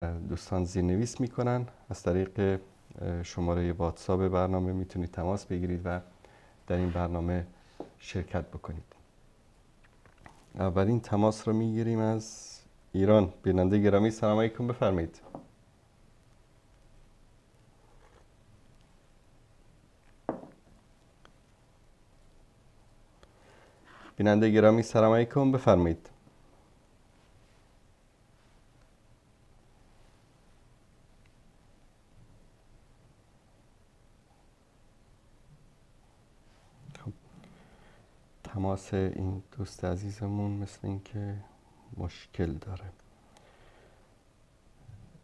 دوستان زیرنویس میکنن. از طریق شماره واتساپ برنامه میتونید تماس بگیرید و در این برنامه شرکت بکنید. اولین تماس رو میگیریم از ایران. بیننده گرامی سلام علیکم، بفرمایید. بیننده گرامی سلام علیکم، بفرمایید. خب تماس این دوست عزیزمون مثل اینکه مشکل داره.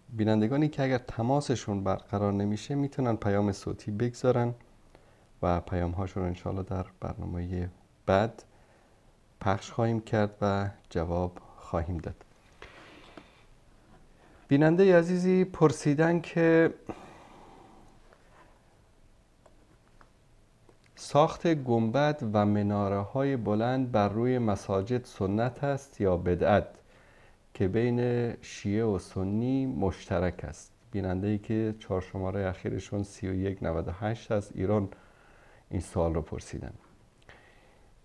بینندگانی که اگر تماسشون برقرار نمیشه میتونن پیام صوتی بگذارن و پیام هاشون رو انشالله در برنامه بعد پخش خواهیم کرد و جواب خواهیم داد. بیننده عزیزی پرسیدن که ساخت گنبد و مناره های بلند بر روی مساجد سنت است یا بدعت که بین شیعه و سنی مشترک است؟ بیننده‌ای که 4 شماره اخیرشون 3198 از ایران این سوال رو پرسیدن.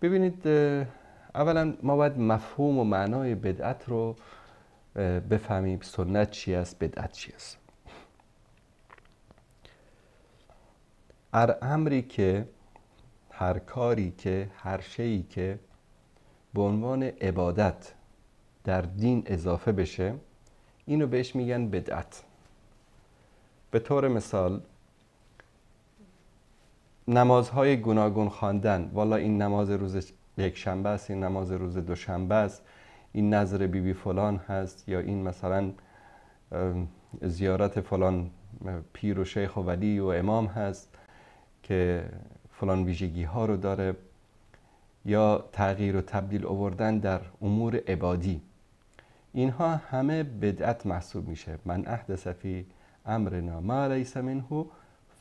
ببینید، اولا ما باید مفهوم و معنای بدعت رو بفهمیم. سنت چی است، بدعت چی است. هر امری که، هر کاری که، هر شیئی که به عنوان عبادت در دین اضافه بشه، اینو بهش میگن بدعت. به طور مثال نمازهای گوناگون خواندن، والا این نماز روز یک شنبه است، این نماز روز دوشنبه است، این نذر بی بی فلان هست، یا این مثلا زیارت فلان پیر و شیخ و ولی و امام هست که فلان ویژگی ها رو داره، یا تغییر و تبدیل آوردن در امور عبادی، اینها همه بدعت محسوب میشه. من احدث فی امرنا ما لیس منه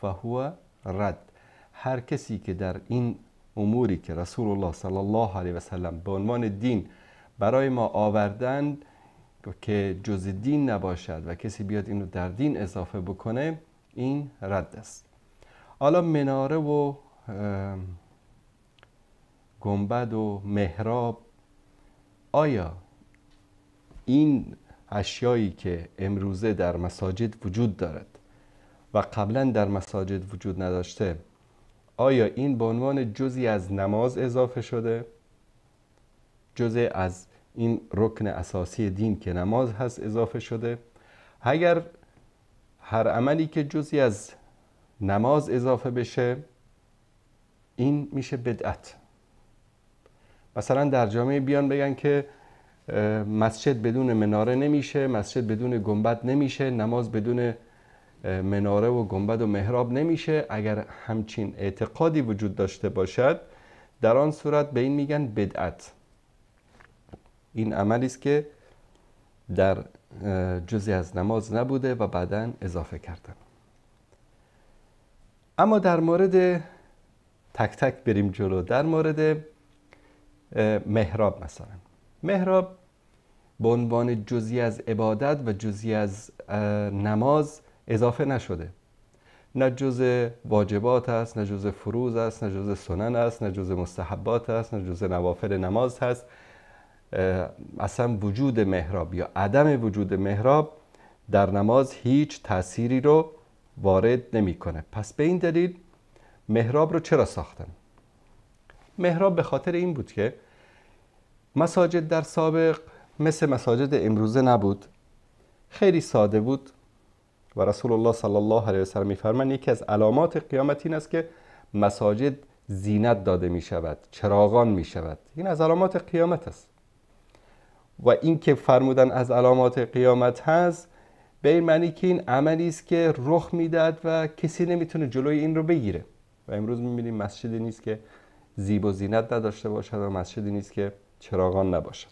فهو رد. هر کسی که در این اموری که رسول الله صلی الله علیه و سلم به عنوان دین برای ما آوردن که جز دین نباشد و کسی بیاد اینو در دین اضافه بکنه، این رد است. حالا مناره و گنبد و محراب، آیا این اشیایی که امروزه در مساجد وجود دارد و قبلا در مساجد وجود نداشته، آیا این به عنوان جزئی از نماز اضافه شده؟ جزئی از این رکن اساسی دین که نماز هست اضافه شده؟ اگر هر عملی که جزئی از نماز اضافه بشه، این میشه بدعت. مثلا در جامعه بیان بگن که مسجد بدون مناره نمیشه، مسجد بدون گنبد نمیشه، نماز بدون مناره و گنبد و محراب نمیشه، اگر همچین اعتقادی وجود داشته باشد، در آن صورت به این میگن بدعت. این عملی است که در جزئی از نماز نبوده و بعداً اضافه کردن. اما در مورد تک تک بریم جلو. در مورد محراب، مثلا محراب به عنوان جزئی از عبادت و جزئی از نماز اضافه نشده. نه جزء واجبات است، نه جزء فروض است، نه جزء سنن است، نه جزء مستحبات است، نه جزء نوافل نماز هست. اصلا وجود محراب یا عدم وجود محراب در نماز هیچ تأثیری رو وارد نمیکنه. پس به این دلیل محراب رو چرا ساختن؟ محراب به خاطر این بود که مساجد در سابق مثل مساجد امروزه نبود، خیلی ساده بود و رسول الله صلی الله علیه و سلم می‌فرمایند یکی از علامات قیامت این است که مساجد زینت داده می شود، چراغان می شود. این از علامات قیامت است. و این که فرمودن از علامات قیامت هست، به این معنی که این عملی است که رخ میداد و کسی نمیتونه جلوی این رو بگیره. و امروز میبینیم مسجدی نیست که زیب و زینت نداشته باشد و مسجدی نیست که چراغان نباشد.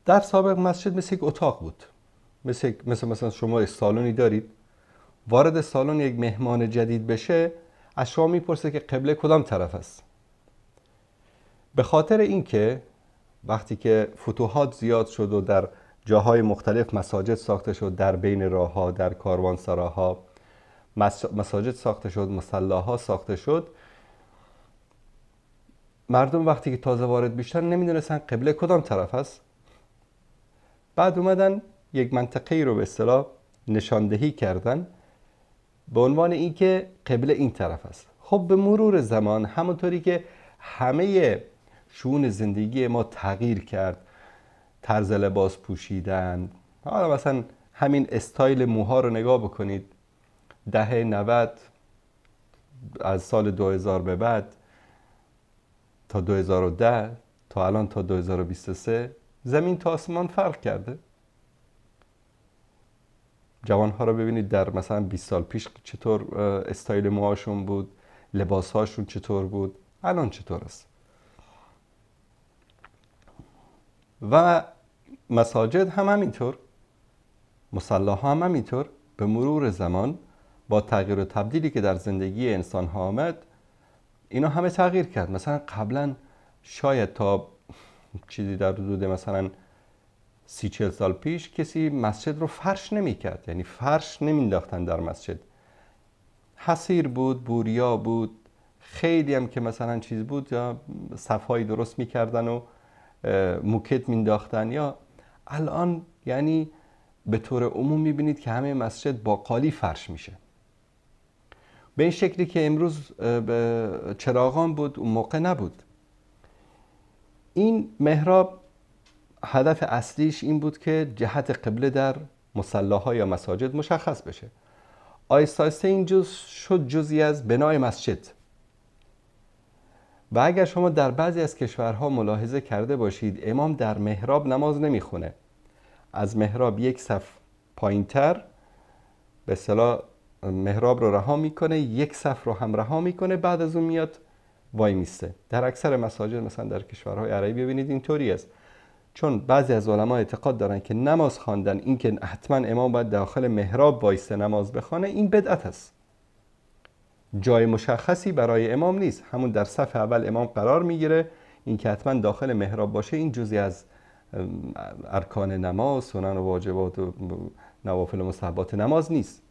در سابق مسجد مثل یک اتاق بود، مثلا شما سالونی دارید، وارد سالن یک مهمان جدید بشه از شما میپرسه که قبله کدام طرف است. به خاطر اینکه وقتی که فتوحات زیاد شد و در جاهای مختلف مساجد ساخته شد، در بین راهها، در کاروانسراها مساجد ساخته شد، مصلاها ساخته شد. مردم وقتی که تازه وارد بیشتر نمیدونستن قبله کدام طرف است. بعد اومدن یک منطقه رو به اصطلاح نشاندهی کردن به عنوان اینکه قبله این طرف است. خب به مرور زمان همونطوری که همه شئون زندگی ما تغییر کرد، طرز لباس پوشیدن، حالا مثلا همین استایل موها رو نگاه بکنید، دهه 90 از سال 2000 به بعد تا 2010 تا الان تا 2023 زمین تا آسمان فرق کرده. جوانها رو ببینید در مثلا 20 سال پیش چطور استایل موهاشون بود، لباسهاشون چطور بود، الان چطور است. و مساجد هم همینطور، مصلاها هم همینطور، به مرور زمان با تغییر و تبدیلی که در زندگی انسان ها آمد اینا همه تغییر کرد. مثلا قبلا شاید تا چیزی در حدود مثلا 30-40 سال پیش کسی مسجد رو فرش نمی کرد، یعنی فرش نمینداختن در مسجد، حصیر بود، بوریا بود، خیلی هم که مثلا چیز بود یا صفهایی درست میکردن و موکت مینداختن. یا الان یعنی به طور عموم میبینید که همه مسجد با قالی فرش میشه، به این شکلی که امروز چراغان بود اون موقع نبود. این محراب هدف اصلیش این بود که جهت قبله در مصلاها یا مساجد مشخص بشه. آیسته آیسته این جز شد جزئی از بنای مسجد. و اگر شما در بعضی از کشورها ملاحظه کرده باشید، امام در محراب نماز نمیخونه، از محراب یک صف پایینتر به اصطلاح محراب رو رها میکنه، یک صف رو هم رها میکنه، بعد از اون میاد وای میسته. در اکثر مساجد مثلا در کشورهای عربی ببینید اینطوری است، چون بعضی از علما اعتقاد دارن که نماز خواندن، این که حتما امام باید داخل محراب وایسته نماز بخوانه، این بدعت است. جای مشخصی برای امام نیست، همون در صف اول امام قرار میگیره، این که حتما داخل محراب باشه این جزئی از ارکان نماز، سنن و واجبات و نوافل و مستحبات نماز نیست.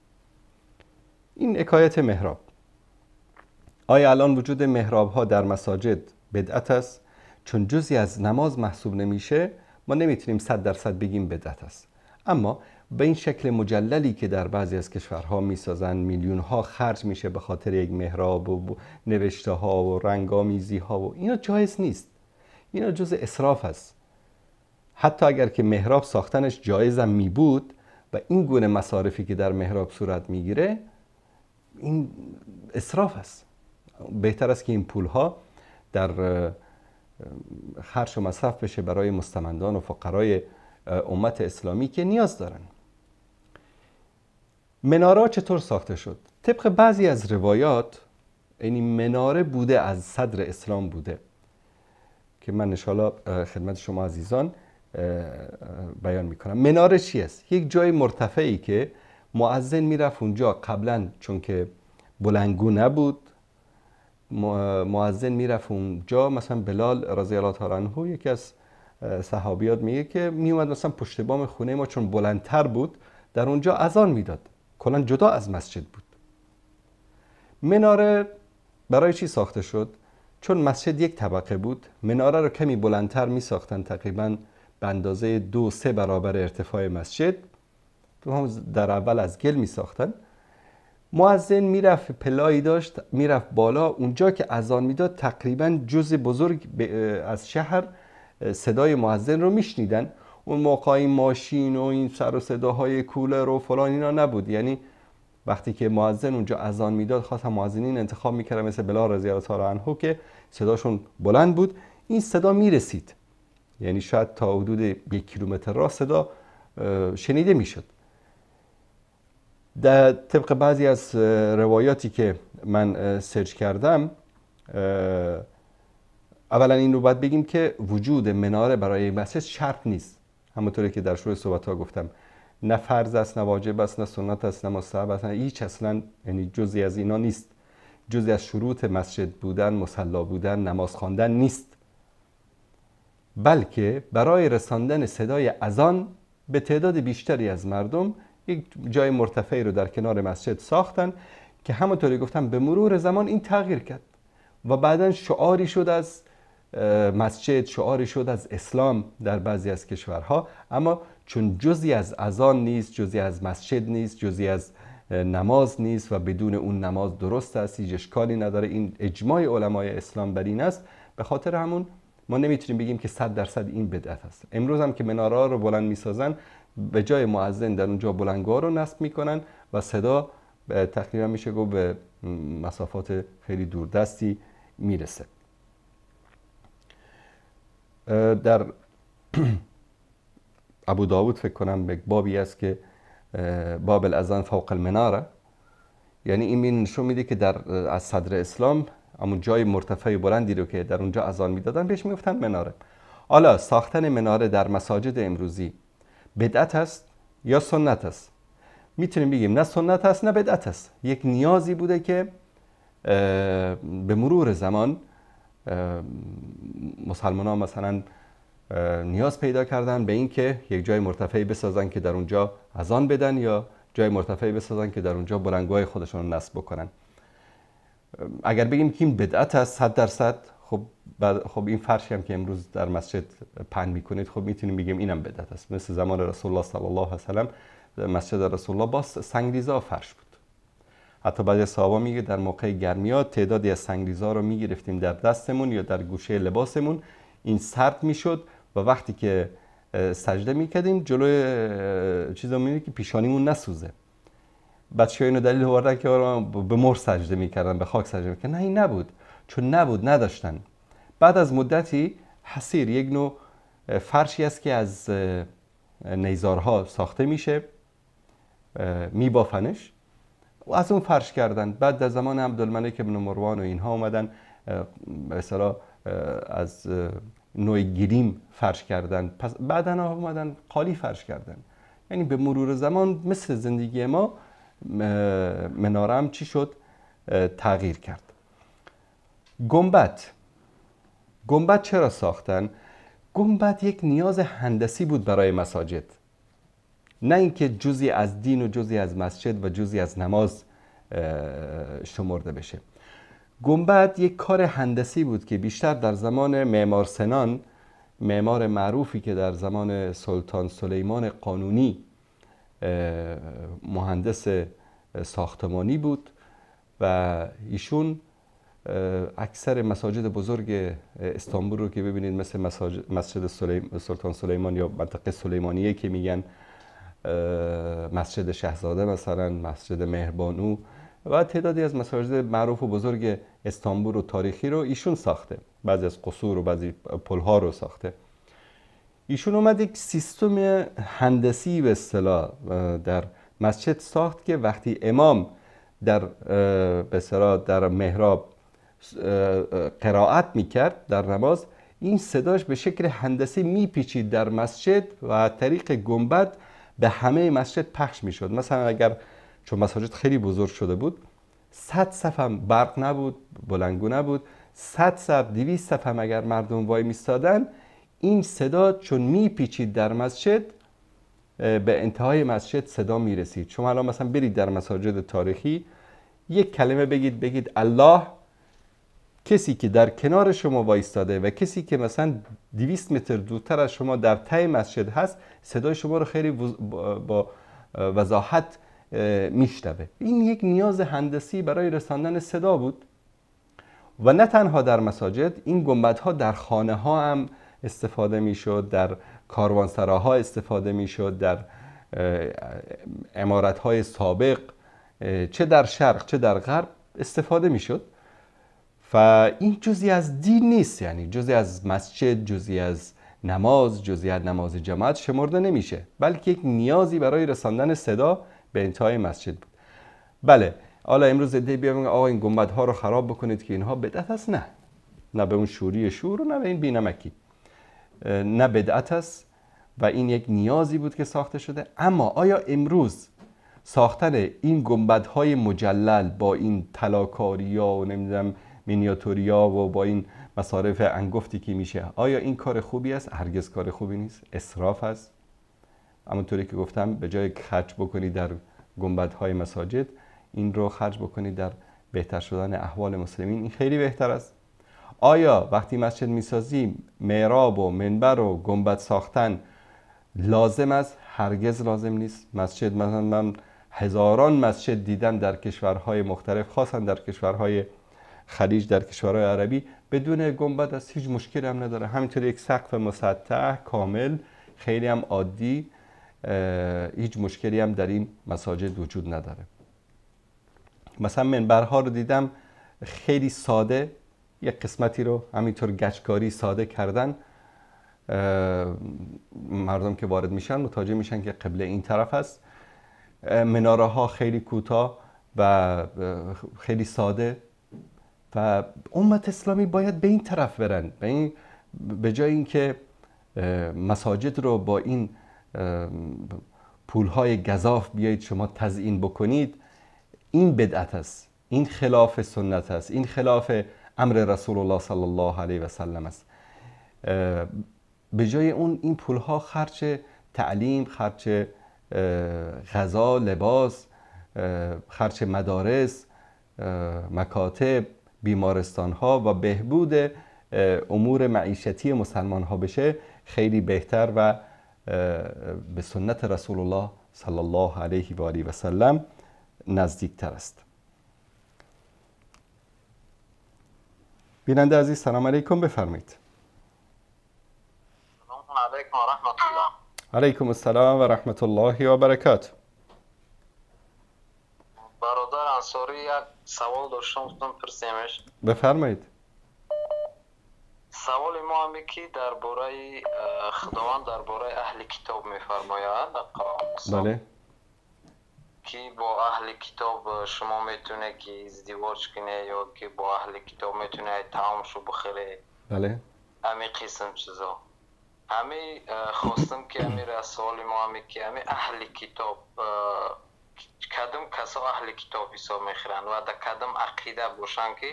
این حکایت محراب. آیا الان وجود محراب ها در مساجد بدعت است؟ چون جزئی از نماز محسوب نمیشه، ما نمیتونیم 100% بگیم بدعت است. اما به این شکل مجللی که در بعضی از کشورها میسازن، میلیون ها خرج میشه به خاطر یک محراب و نوشته ها و رنگامیزی ها و اینا، جایز نیست. اینا جزء اسراف است. حتی اگر که محراب ساختنش جایز هم می بود و این گونه مصارفی که در محراب صورت میگیره، این اسراف است. بهتر است که این پول ها در خرج و مصرف بشه برای مستمندان و فقرای امت اسلامی که نیاز دارن. مناره چطور ساخته شد؟ طبق بعضی از روایات، یعنی مناره بوده از صدر اسلام بوده که من انشاءالله خدمت شما عزیزان بیان میکنم. مناره چی است؟ یک جای مرتفعی که مؤذن میرفت اونجا. قبلا چون که بلندگو نبود، مؤذن میرفت اونجا. مثلا بلال رضی الله تعالی عنه یکی از صحابیات میگه که میومد مثلا پشت بام خونه ما، چون بلندتر بود، در اونجا اذان میداد. کلا جدا از مسجد بود. مناره برای چی ساخته شد؟ چون مسجد یک طبقه بود، مناره رو کمی بلندتر می ساختن، تقریبا به اندازه 2-3 برابر ارتفاع مسجد. در اول از گل می ساختن. مؤذن میرفت، پلایی داشت، میرفت بالا، اونجا که اذان میداد تقریبا جزء بزرگ از شهر صدای مؤذن رو میشنیدن. اون موقع این ماشین و این سر و صداهای کولر و فلان اینا نبود. یعنی وقتی که مؤذن اونجا اذان میداد، خاصا مؤذنین انتخاب میکردن مثل بلال رضی الله تعالی عنه که صداشون بلند بود، این صدا میرسید. یعنی شاید تا حدود 1 کیلومتر راه صدا شنیده میشد. در طبق بعضی از روایاتی که من سرچ کردم، اولا این رو باید بگیم که وجود مناره برای مسجد شرط نیست. همونطوری که در شروع صحبت ها گفتم، نه فرض است، نه واجب است، نه سنت است، نه مستحب است، نه هیچ، اصلا یعنی جزئی از اینا نیست. جزئی از شروط مسجد بودن، مصلی بودن، نماز خواندن نیست، بلکه برای رساندن صدای اذان به تعداد بیشتری از مردم یک جای مرتفعی رو در کنار مسجد ساختن که همونطوری گفتم به مرور زمان این تغییر کرد و بعدا شعاری شد از مسجد، شعاری شد از اسلام در بعضی از کشورها. اما چون جزئی از اذان نیست، جزئی از مسجد نیست، جزئی از نماز نیست و بدون اون نماز درست است، هیچ اشکالی نداره، این اجماع علمای اسلام بر این است. به خاطر همون ما نمیتونیم بگیم که 100% این بدعت است. امروز هم که مناره رو بلند میسازن، به جای مؤذن در اونجا بلندگوها رو نصب میکنن و صدا تقریبا میشه گفت به مسافات خیلی دوردستی میرسه. در ابو داود فکر کنم یک بابی است که باب الاذان فوق المناره، یعنی این نشون میده که در از صدر اسلام همون جای مرتفع بلندی رو که در اونجا اذان میدادن بهش میگفتن مناره. حالا ساختن مناره در مساجد امروزی بدعت است یا سنت است؟ میتونیم بگیم نه سنت است نه بدعت است. یک نیازی بوده که به مرور زمان مسلمان ها مثلا نیاز پیدا کردن به این که یک جای مرتفعی بسازن که در اونجا اذان بدن یا جای مرتفعی بسازن که در اونجا بلندگوهای خودشون رو نصب بکنن. اگر بگیم که این بدعت است 100%، خب این فرشی هم که امروز در مسجد پهن میکنید، خب میتونیم بگیم اینم بدعت است. مثل زمان رسول الله صلی الله علیه و سلم مسجد رسول الله باز سنگریزا فرش بود. حتی بعضی صحابه میگه در موقع گرمیات تعدادی از سنگریزا رو میگرفتیم در دستمون یا در گوشه لباسمون، این سرد میشد و وقتی که سجده میکردیم جلوی چیزا میبینید که پیشانیمون نسوزه. بچه‌ها اینو دلیل آوردن که به مر سجده میکردن، به خاک سجده میکردن. نه این نبود، چون نبود، نداشتن. بعد از مدتی حصیر یک نوع فرشی است که از نیزارها ساخته میشه، میبافنش و از اون فرش کردن. بعد در زمان عبدالملک ابن مروان و اینها اومدن به اصطلاح از نوع گلیم فرش کردن. پس بعدن اومدن قالی فرش کردن. یعنی به مرور زمان مثل زندگی ما مناره هم چی شد؟ تغییر کرد. گنبد چرا ساختن؟ گنبد یک نیاز هندسی بود برای مساجد، نه اینکه جزئی از دین و جزئی از مسجد و جزئی از نماز شمرده بشه. گنبد یک کار هندسی بود که بیشتر در زمان معمار سنان، معمار معروفی که در زمان سلطان سلیمان قانونی مهندس ساختمانی بود و ایشون اکثر مساجد بزرگ استانبول رو که ببینید، مثل مسجد سلطان سلیمان یا منطقه سلیمانیه که میگن، مسجد شهزاده مثلا، مسجد مهربانو و تعدادی از مساجد معروف و بزرگ استانبول و تاریخی رو ایشون ساخته. بعضی از قصور و بعضی پلها رو ساخته. ایشون اومد یک سیستم هندسی به اصطلاح در مسجد ساخت که وقتی امام در به اصطلاح در محراب قرائت میکرد در نماز، این صداش به شکل هندسی میپیچید در مسجد و طریق گنبد به همه مسجد پخش میشد. مثلا اگر، چون مساجد خیلی بزرگ شده بود، 100 صف هم برق نبود، بلندگو نبود، 100 صف 200 صف هم اگر مردم وای میستادن، این صدا چون میپیچید در مسجد به انتهای مسجد صدا میرسید. شما الان مثلا برید در مساجد تاریخی یک کلمه بگید، بگید الله، کسی که در کنار شما وایستاده و کسی که مثلا 200 متر دورتر از شما در ته مسجد هست، صدای شما رو خیلی با وضاحت میشنوه. این یک نیاز هندسی برای رساندن صدا بود. و نه تنها در مساجد، این گنبدها در خانه ها هم استفاده میشد، در کاروانسراها استفاده میشد، در عمارت‌های سابق چه در شرق چه در غرب استفاده میشد. و این جزئی از دین نیست، یعنی جزئی از مسجد، جزئی از نماز، جزئی از نماز جماعت شمرده نمیشه، بلکه یک نیازی برای رساندن صدا به انتهای مسجد بود. بله، حالا امروز عده‌ای بیان آقا این گنبدها رو خراب بکنید که اینها بدعت است. نه، نه به اون شوری شور و نه به این بی‌نمکی، نه بدعت است و این یک نیازی بود که ساخته شده. اما آیا امروز ساختن این گنبدهای مجلل با این طلاکاریا و نمیدونم مینیاتوریا و با این مصارف انگفتی که میشه، آیا این کار خوبی است؟ هرگز کار خوبی نیست، اسراف است همونطوری که گفتم به جای خرج بکنید در گنبدهای مساجد، این رو خرج بکنید در بهتر شدن احوال مسلمین، این خیلی بهتر است. آیا وقتی مسجد میسازیم معراب و منبر و گنبد ساختن لازم است؟ هرگز لازم نیست. مسجد، مثلا من هزاران مسجد دیدم در کشورهای مختلف، خاصا در کشورهای خلیج، در کشورهای عربی، بدون گنبد است، هیچ مشکلی هم نداره. همینطور یک سقف مسطح کامل خیلی هم عادی، هیچ مشکلی هم در این مساجد وجود نداره. مثلا منبرها رو دیدم خیلی ساده، یک قسمتی رو همینطور گچکاری ساده کردن، مردم که وارد میشن متوجه میشن که قبله این طرف است. مناره ها خیلی کوتاه و خیلی ساده و امت اسلامی باید به این طرف برن، به جای اینکه مساجد رو با این پولهای گزاف بیایید شما تزیین بکنید. این بدعت است، این خلاف سنت است، این خلاف امر رسول الله صلی الله علیه و سلم است. به جای اون این پولها خرج تعلیم، خرج غذا، لباس، خرج مدارس، مکاتب، بیمارستان ها و بهبود امور معیشتی مسلمان ها بشه، خیلی بهتر و به سنت رسول الله صلی الله علیه و آله و سلم نزدیکتر است. بیننده عزیز سلام علیکم، بفرمایید. سلام علیکم و رحمت الله. علیکم السلام و رحمت الله و برکاته. برادر انصاری یک سوال داشتم پرسیمش. بفرمایید. سوال ما همی که درباره خداوند درباره اهل کتاب میفرماید در قرآن. بله. که با اهل کتاب شما میتونه که ازدواج کنه یا که با اهل کتاب میتونه طعامشو بخره. بله. همی قسم چیزا. همی خواستم که همی سوال ما همی که همی اهل کتاب کدام کسا اهل کتاب حساب میخورن و در کدام عقیده باشن که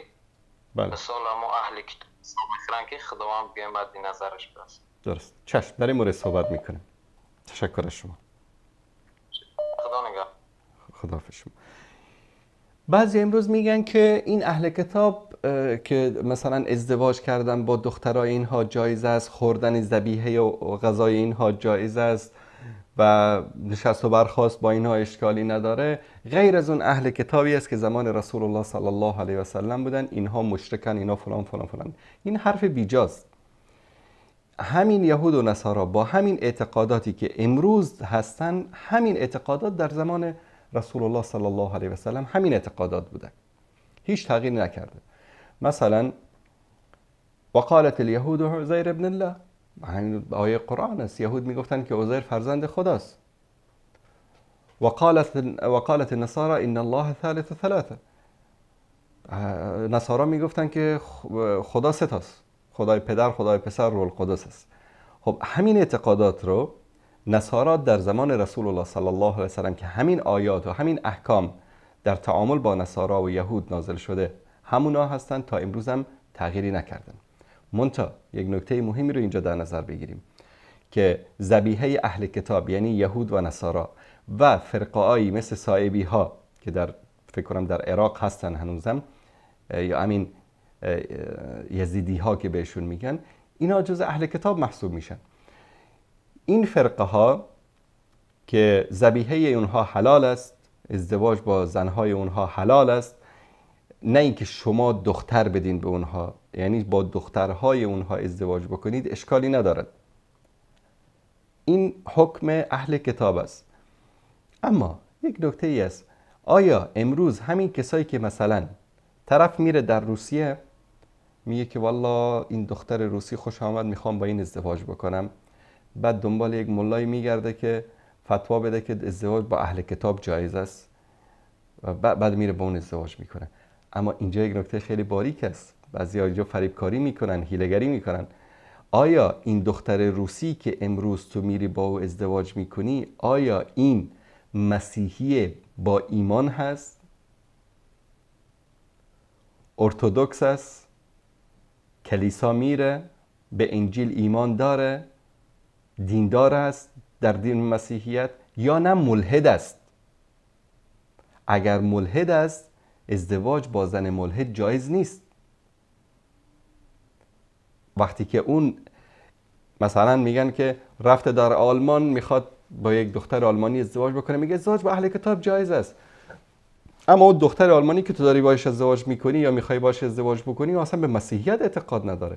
بله. مثال ما اهل کتاب حساب میخورن که خداوند بگه مد نظرش برسه. درست. چشم، در این مورد صحبت میکنیم. تشکر از شما. خدا نگهدار. خداحافظ شما. بعضی امروز میگن که این اهل کتاب که مثلا ازدواج کردن با دخترای اینها جایز است، خوردن ذبیحه و غذای اینها جایز است و نشست و برخاست با اینها اشکالی نداره، غیر از اون اهل کتابی است که زمان رسول الله صلی الله علیه و سلم بودن، اینها مشرکن، اینها فلان فلان فلان. این حرف بیجاست. همین یهود و نصارا با همین اعتقاداتی که امروز هستن، همین اعتقادات در زمان رسول الله صلی الله علیه و سلم همین اعتقادات بوده، هیچ تغییر نکرده. مثلا وقالت اليهود عزیر ابن الله، همین آیه قرآن است، یهود میگفتن که عزیر فرزند خداست. وقالت النصارى ان الله ثالث ثلاثه، نصارا میگفتن که خدا سه تاست، خدای پدر، خدای پسر، روح القدس است. خب همین اعتقادات رو نصارا در زمان رسول الله صلی الله علیه و سلم که همین آیات و همین احکام در تعامل با نصارا و یهود نازل شده، همونا هستن تا امروز هم تغییری نکردن. منتها یک نکته مهمی رو اینجا در نظر بگیریم که ذبیحه اهل کتاب یعنی یهود و نصارا و فرقه‌هایی مثل صائبی ها که در فکر کنم در عراق هستن هنوزم، یا همین یزیدی ها که بهشون میگن، اینا جز اهل کتاب محسوب میشن. این فرقه ها که ذبیحه اونها حلال است، ازدواج با زنهای اونها حلال است، نه اینکه شما دختر بدین به اونها، یعنی با دخترهای اونها ازدواج بکنید اشکالی ندارد. این حکم اهل کتاب است. اما یک نکته ای است، آیا امروز همین کسایی که مثلا طرف میره در روسیه میگه که والا این دختر روسی خوش آمد، میخوام با این ازدواج بکنم، بعد دنبال یک ملایی میگرده که فتوا بده که ازدواج با اهل کتاب جایز است و بعد میره با اون ازدواج میکنه. اما اینجا یک نکته خیلی باریک است، بعضی اینجا فریبکاری میکنن، حیله‌گری میکنن. آیا این دختر روسی که امروز تو میری با او ازدواج میکنی، آیا این مسیحی با ایمان هست؟ ارتودکس است؟ کلیسا میره؟ به انجیل ایمان داره؟ دیندار است؟ در دین مسیحیت یا نه ملحد است. اگر ملحد است، ازدواج با زن ملحد جایز نیست. وقتی که اون مثلا میگن که رفته در آلمان میخواد با یک دختر آلمانی ازدواج بکنه، میگه ازدواج با اهل کتاب جایز است، اما اون دختر آلمانی که تو داری باهاش ازدواج میکنی یا میخوای باهاش ازدواج بکنی اصلا به مسیحیت اعتقاد نداره،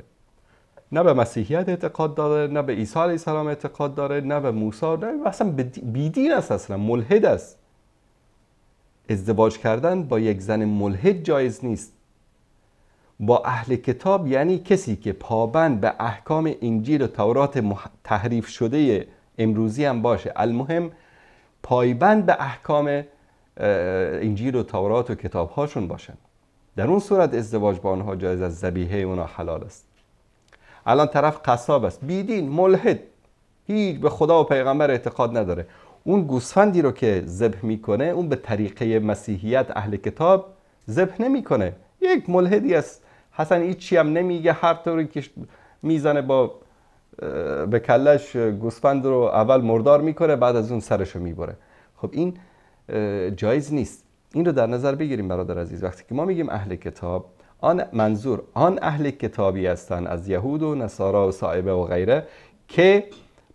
نه به مسیحیت اعتقاد داره، نه به عیسی علیه السلام اعتقاد داره، نه به موسی، نه اصلا بیدین است، اصلا ملحد است. ازدواج کردن با یک زن ملحد جایز نیست. با اهل کتاب یعنی کسی که پابند به احکام انجیل و تورات تحریف شده امروزی هم باشه، المهم پایبند به احکام انجیل و تورات و کتاب هاشون باشن، در اون صورت ازدواج با آنها جایز است، ذبیحه اونها حلال است. الان طرف قصاب است، بیدین، ملحد، هیچ به خدا و پیغمبر اعتقاد نداره، اون گوسفندی رو که ذبح میکنه اون به طریقه مسیحیت اهل کتاب ذبح نمیکنه، یک ملحدی است، حسن هیچی هم نمیگه، هر طوری که میزنه با به کلش گوسفند رو اول مردار میکنه، بعد از اون سرش رو میبره. خب این جایز نیست. این رو در نظر بگیریم برادر عزیز، وقتی که ما میگیم اهل کتاب، آن منظور آن اهل کتابی هستند از یهود و نصارا و صائبه و غیره که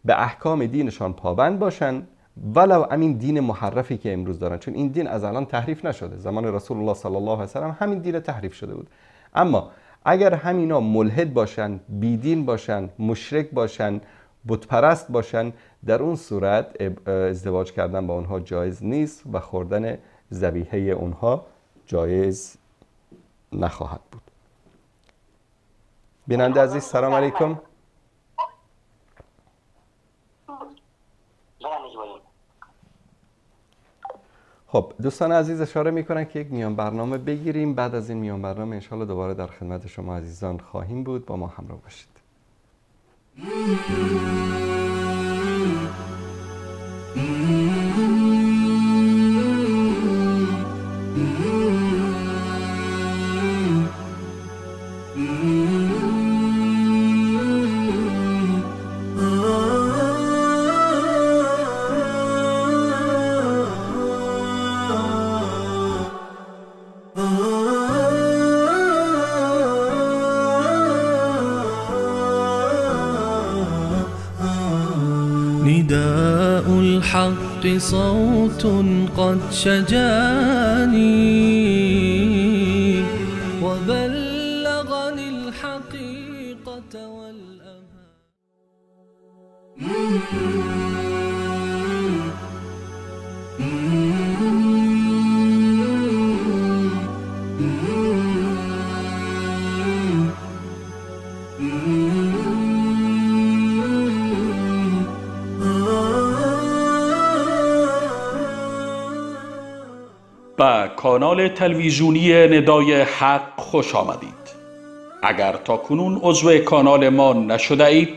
به احکام دینشان پابند باشن، ولو همین دین محرفی که امروز دارن، چون این دین از الان تحریف نشده، زمان رسول الله صلی الله علیه و سلم همین دین تحریف شده بود. اما اگر همینا ملحد باشن، بیدین باشن، مشرک باشن، بتپرست باشن، در اون صورت ازدواج کردن با اونها جایز نیست و خوردن ذبیحه اونها جایز نخواهد بود. بیننده عزیز سلام علیکم. خب دوستان عزیز اشاره میکنن که یک میان برنامه بگیریم، بعد از این میان برنامه انشالله دوباره در خدمت شما عزیزان خواهیم بود، با ما همراه باشید. نداء الحق صوت قد شجاني وبلغني الحقيقة والأمان. به کانال تلویزیونی ندای حق خوش آمدید. اگر تا کنون عضو کانال ما نشده اید،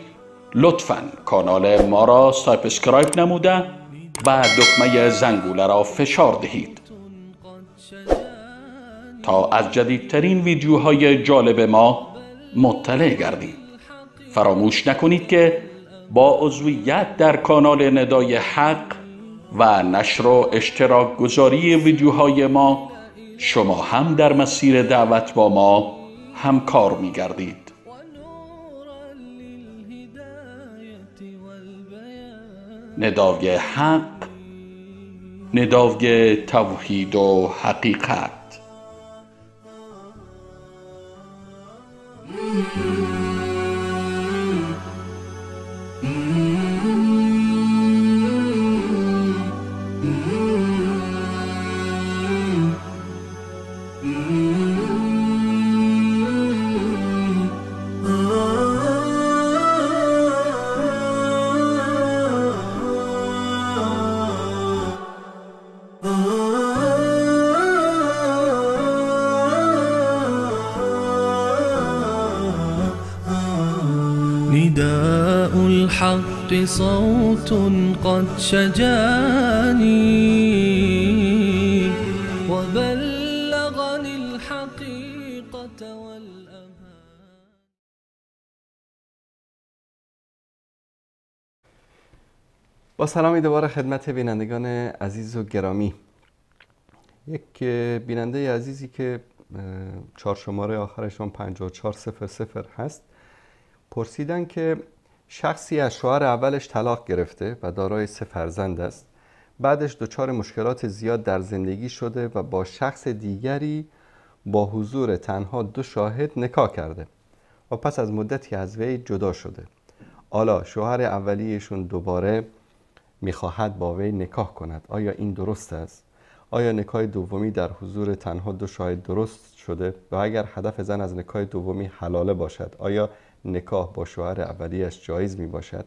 لطفاً کانال ما را subscribe نموده و دکمه زنگوله را فشار دهید تا از جدیدترین ویدیوهای جالب ما مطلع گردید. فراموش نکنید که با عضویت در کانال ندای حق و نشر و اشتراک گذاری ویدیوهای ما، شما هم در مسیر دعوت با ما همکار می گردید. ندای حق، ندای توحید و حقیقت. نداء الحق صوت قد شجاني وبلغني الحقيقة والأمان. با سلامی دوباره خدمت بینندگان عزیز و گرامی. یک بیننده عزیزی که 4 شماره آخرشون 5400 هست پرسیدن که شخصی از شوهر اولش طلاق گرفته و دارای 3 فرزند است، بعدش دچار مشکلات زیاد در زندگی شده و با شخص دیگری با حضور تنها 2 شاهد نکاح کرده و پس از مدتی از وی جدا شده. حالا شوهر اولیشون دوباره میخواهد با وی نکاح کند، آیا این درست است؟ آیا نکاح دومی در حضور تنها 2 شاهد درست شده؟ و اگر هدف زن از نکاح دومی حلاله باشد، آیا نکاح با شوهر اولیش جایز می باشد؟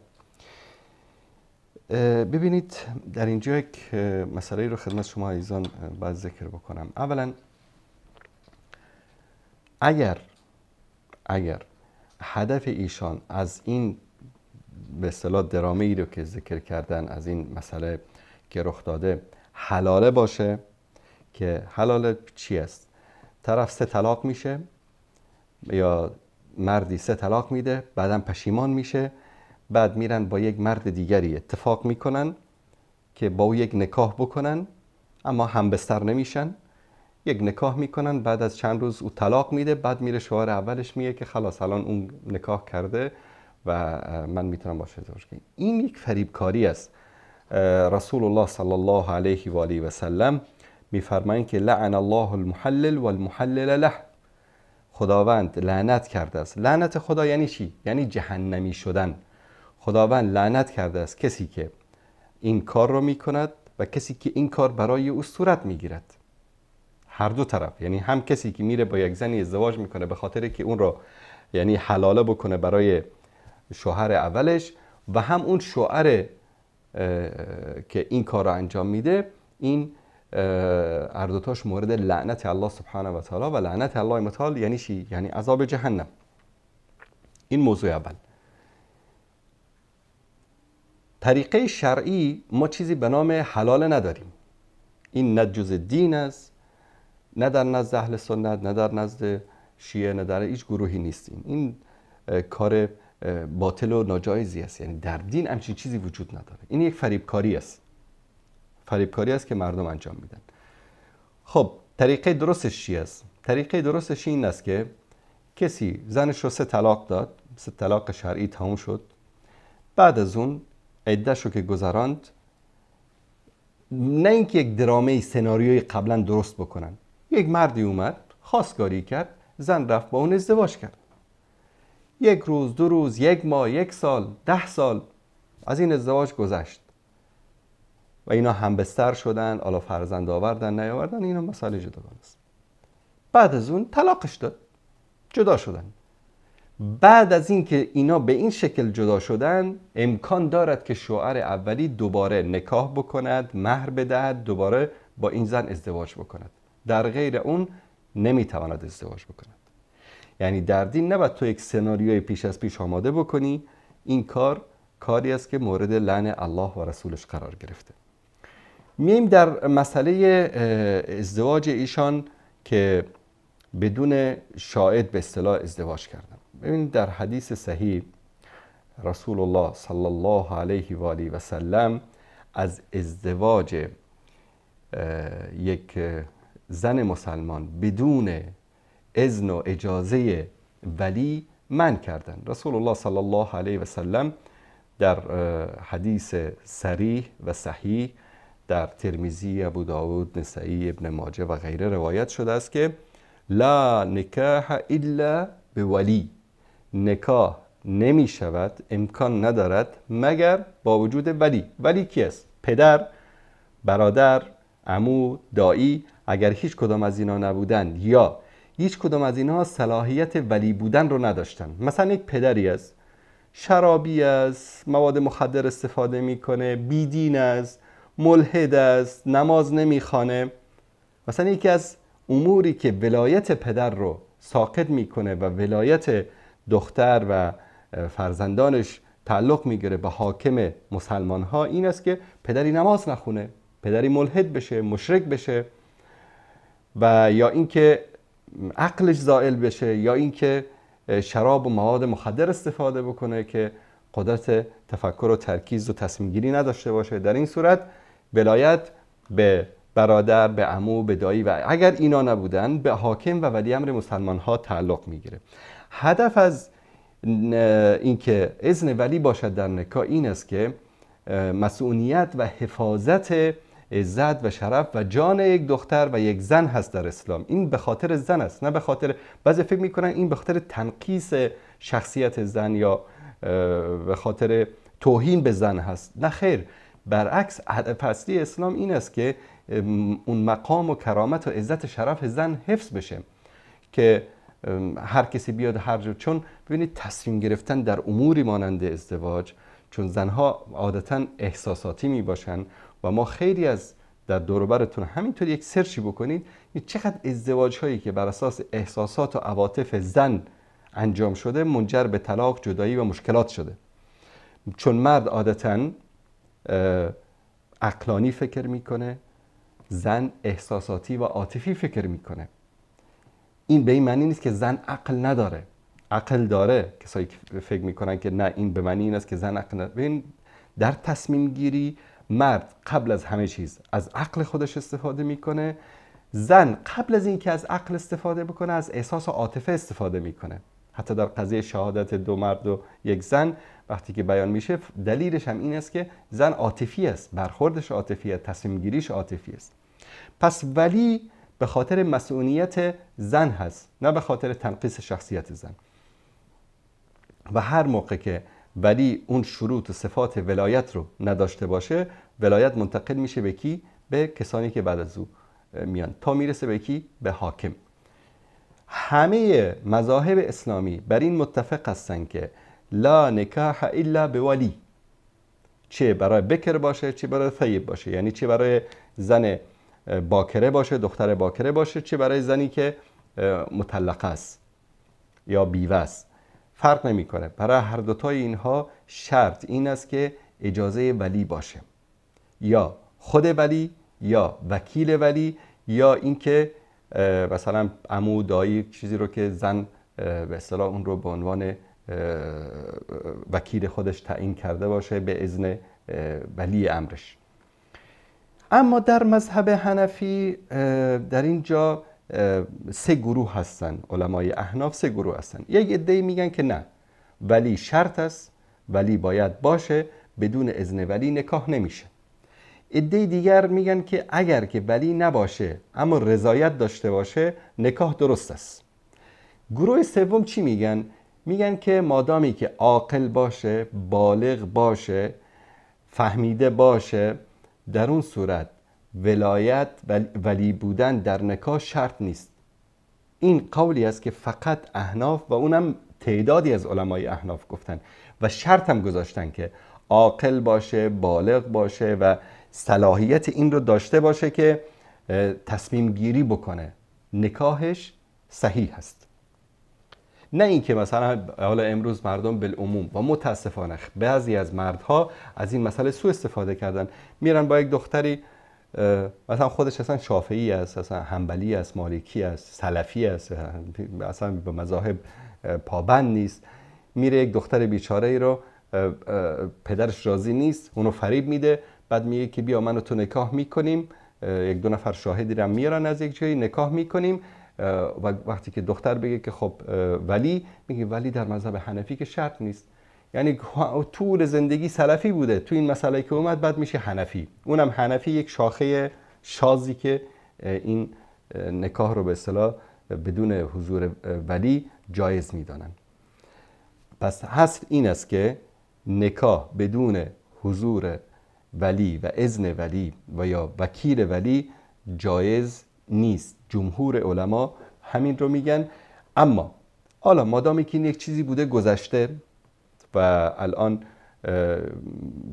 ببینید، در اینجا یک مسئله رو خدمت شما عزیزان باید ذکر بکنم. اولا اگر هدف ایشان از این به اصطلاح درامه ای رو که ذکر کردن، از این مسئله که رخ داده، حلاله باشه، که حلاله چی است؟ طرف 3 طلاق میشه یا مردی 3 طلاق میده، بعدم پشیمان میشه، بعد میرن با یک مرد دیگری اتفاق میکنن که با او یک نکاح بکنن، اما همبستر نمیشن، یک نکاح میکنن، بعد از چند روز او طلاق میده، بعد میره شوهر اولش میگه که خلاص الان اون نکاح کرده و من میتونم باشه ازدواج کنم. این یک فریبکاری است. رسول الله صلی الله علیه و آله و سلم میفرمایند که لعن الله المحلل والمحلل له. خداوند لعنت کرده است. لعنت خدا یعنی چی؟ یعنی جهنمی شدن. خداوند لعنت کرده است کسی که این کار رو میکند و کسی که این کار برای او صورت میگیرد. هر دو طرف، یعنی هم کسی که میره با یک زنی ازدواج میکنه به خاطر که اون رو یعنی حلاله بکنه برای شوهر اولش، و هم اون شوهر که این کار رو انجام میده، این هر دوتاش مورد لعنت الله سبحانه و تعالی، و لعنت الله متعال یعنی چی؟ یعنی عذاب جهنم. این موضوع اول. طریقه شرعی ما چیزی به نام حلال نداریم. این نه جز دین است، نه در نزد اهل سنت، نه در نزد شیعه، نه در هیچ گروهی نیستیم. این کار باطل و ناجایزی است. یعنی در دین همچین چیزی وجود نداره. این یک فریبکاری است، فریبکاری است که مردم انجام میدن. خب طریقه درستش چی است؟ طریقه درستش این است که کسی زنش رو 3 طلاق داد، 3 طلاق شرعی تموم شد، بعد از اون عده‌ش رو که گذراند، نه اینکه یک درامه سناریوی قبلا درست بکنن، یک مردی اومد خواستگاری کرد، زن رفت با اون ازدواج کرد، 1 روز، 2 روز، 1 ماه، 1 سال، 10 سال از این ازدواج گذشت و اینا همبستر شدن، حالا فرزند آوردن نیاوردن، اینا مسئله جداگانه است. بعد از اون طلاقش داد، جدا شدن. بعد از اینکه اینا به این شکل جدا شدن، امکان دارد که شوهر اولی دوباره نکاح بکند، مهر بدهد، دوباره با این زن ازدواج بکند. در غیر اون نمیتواند ازدواج بکند. یعنی در دین نباید تو یک سناریوی پیش از پیش آماده بکنی. این کار کاری است که مورد لعن الله و رسولش قرار گرفته. میم در مسئله ازدواج ایشان که بدون شاهد به اصطلاح ازدواج کردن. ببینید در حدیث صحیح رسول الله صلی الله علیه و آله و سلم از ازدواج یک زن مسلمان بدون اذن و اجازه ولی منع کردن. رسول الله صلی الله علیه و سلم در حدیث صریح و صحیح در ترمذی، ابو داود، نسائی، ابن ماجه و غیره روایت شده است که لا نکاح الا بولی، نکاح نمی شود، امکان ندارد مگر با وجود ولی. ولی کی است؟ پدر، برادر، عمو، دایی. اگر هیچ کدام از اینا نبودن یا هیچ کدام از اینها صلاحیت ولی بودن رو نداشتن، مثلا یک پدری است، شرابی است، مواد مخدر استفاده میکنه، بیدین است، ملحد است، نماز نمیخوانه، مثلا یکی از اموری که ولایت پدر رو ساقط میکنه و ولایت دختر و فرزندانش تعلق میگیره به حاکم مسلمان ها این است که پدری نماز نخونه، پدری ملحد بشه، مشرک بشه و یا اینکه عقلش زائل بشه یا اینکه شراب و مواد مخدر استفاده بکنه که قدرت تفکر و ترکیز و تصمیم گیری نداشته باشه. در این صورت ولایت به برادر، به عمو، به دایی و اگر اینا نبودن به حاکم و ولی امر مسلمان ها تعلق میگیره. هدف از اینکه اذن ولی باشد در نکاح این است که مسئولیت و حفاظت عزت و شرف و جان یک دختر و یک زن هست در اسلام. این به خاطر زن است، نه به خاطر، بعضی فکر میکنن این به خاطر تنقیص شخصیت زن یا به خاطر توهین به زن هست. نه خیر، برعکس هدف اصلی اسلام این است که اون مقام و کرامت و عزت شرف زن حفظ بشه که هر کسی بیاد هر جور. چون ببینید تصمیم گرفتن در اموری مانند ازدواج، چون زنها عادتا احساساتی می باشن و ما خیلی از در دور و برتون همینطور یک سرچی بکنید چقدر ازدواج هایی که بر اساس احساسات و عواطف زن انجام شده منجر به طلاق، جدایی و مشکلات شده. چون مرد عادتا عقلانی فکر میکنه، زن احساساتی و عاطفی فکر میکنه. این به این معنی نیست که زن عقل نداره، عقل داره. کسایی که فکر میکنن که نه این به معنی این است که زن عقل نداره، ببین در تصمیم گیری مرد قبل از همه چیز از عقل خودش استفاده میکنه، زن قبل از اینکه از عقل استفاده بکنه از احساس و عاطفه استفاده میکنه. حتی در قضیه شهادت دو مرد و یک زن وقتی که بیان میشه دلیلش هم این است که زن عاطفی است، برخوردش عاطفی است، تصمیم گیریش عاطفی است. پس ولی به خاطر مسئولیت زن هست، نه به خاطر تنقیص شخصیت زن. و هر موقع که ولی اون شروط و صفات ولایت رو نداشته باشه، ولایت منتقل میشه به کی؟ به کسانی که بعد از او میان، تا میرسه به کی؟ به حاکم. همه مذاهب اسلامی بر این متفق هستن که لا نکاح الا بولی، چه برای بکر باشه چه برای ثیب باشه، یعنی چه برای زن باکره باشه، دختر باکره باشه، چه برای زنی که مطلقه است یا بیوه است، فرق نمیکنه. برای هر دوتای اینها شرط این است که اجازه ولی باشه، یا خود ولی یا وکیل ولی، یا اینکه مثلا عمو، دایی، چیزی رو که زن به اصطلاح اون رو به عنوان وکیل خودش تعیین کرده باشه به اذن ولی امرش. اما در مذهب حنفی در اینجا سه گروه هستن، علمای احناف سه گروه هستن. یک عده‌ای میگن که نه، ولی شرط است، ولی باید باشه، بدون اذن ولی نکاح نمیشه. عده دیگر میگن که اگر که ولی نباشه اما رضایت داشته باشه نکاح درست است. گروه سوم چی میگن؟ میگن که مادامی که عاقل باشه، بالغ باشه، فهمیده باشه، در اون صورت ولایت ولی بودن در نکاح شرط نیست. این قولی است که فقط احناف و اونم تعدادی از علمای احناف گفتن و شرط هم گذاشتن که عاقل باشه، بالغ باشه و صلاحیت این رو داشته باشه که تصمیم گیری بکنه، نکاحش صحیح هست. نه اینکه مثلا حالا امروز مردم بالعموم و متاسفانه بعضی از مردها از این مسئله سوء استفاده کردن، میرن با یک دختری مثلا خودش اصلا شافعی است، اصلا حنبلی است، مالکی است، سلفی است، اصلا به مذاهب پابند نیست، میره یک دختر بیچاره ای رو پدرش راضی نیست، اونو فریب میده، بعد میگه که بیا منو تو نکاح میکنیم، یک دو نفر شاهدی رو میارن از یک جایی نکاح میکنیم، و وقتی که دختر بگه که خب ولی، میگه ولی در مذهب حنفی که شرط نیست. یعنی طول زندگی سلفی بوده، تو این مسئله که اومد بعد میشه حنفی، اونم حنفی یک شاخه شازی که این نکاح رو به اصطلاح بدون حضور ولی جایز میدانن. پس حصر این است که نکاح بدون حضور ولی و اذن ولی و یا وکیل ولی جایز نیست. جمهور علما همین رو میگن. اما حالا مادامی که این یک چیزی بوده گذشته و الان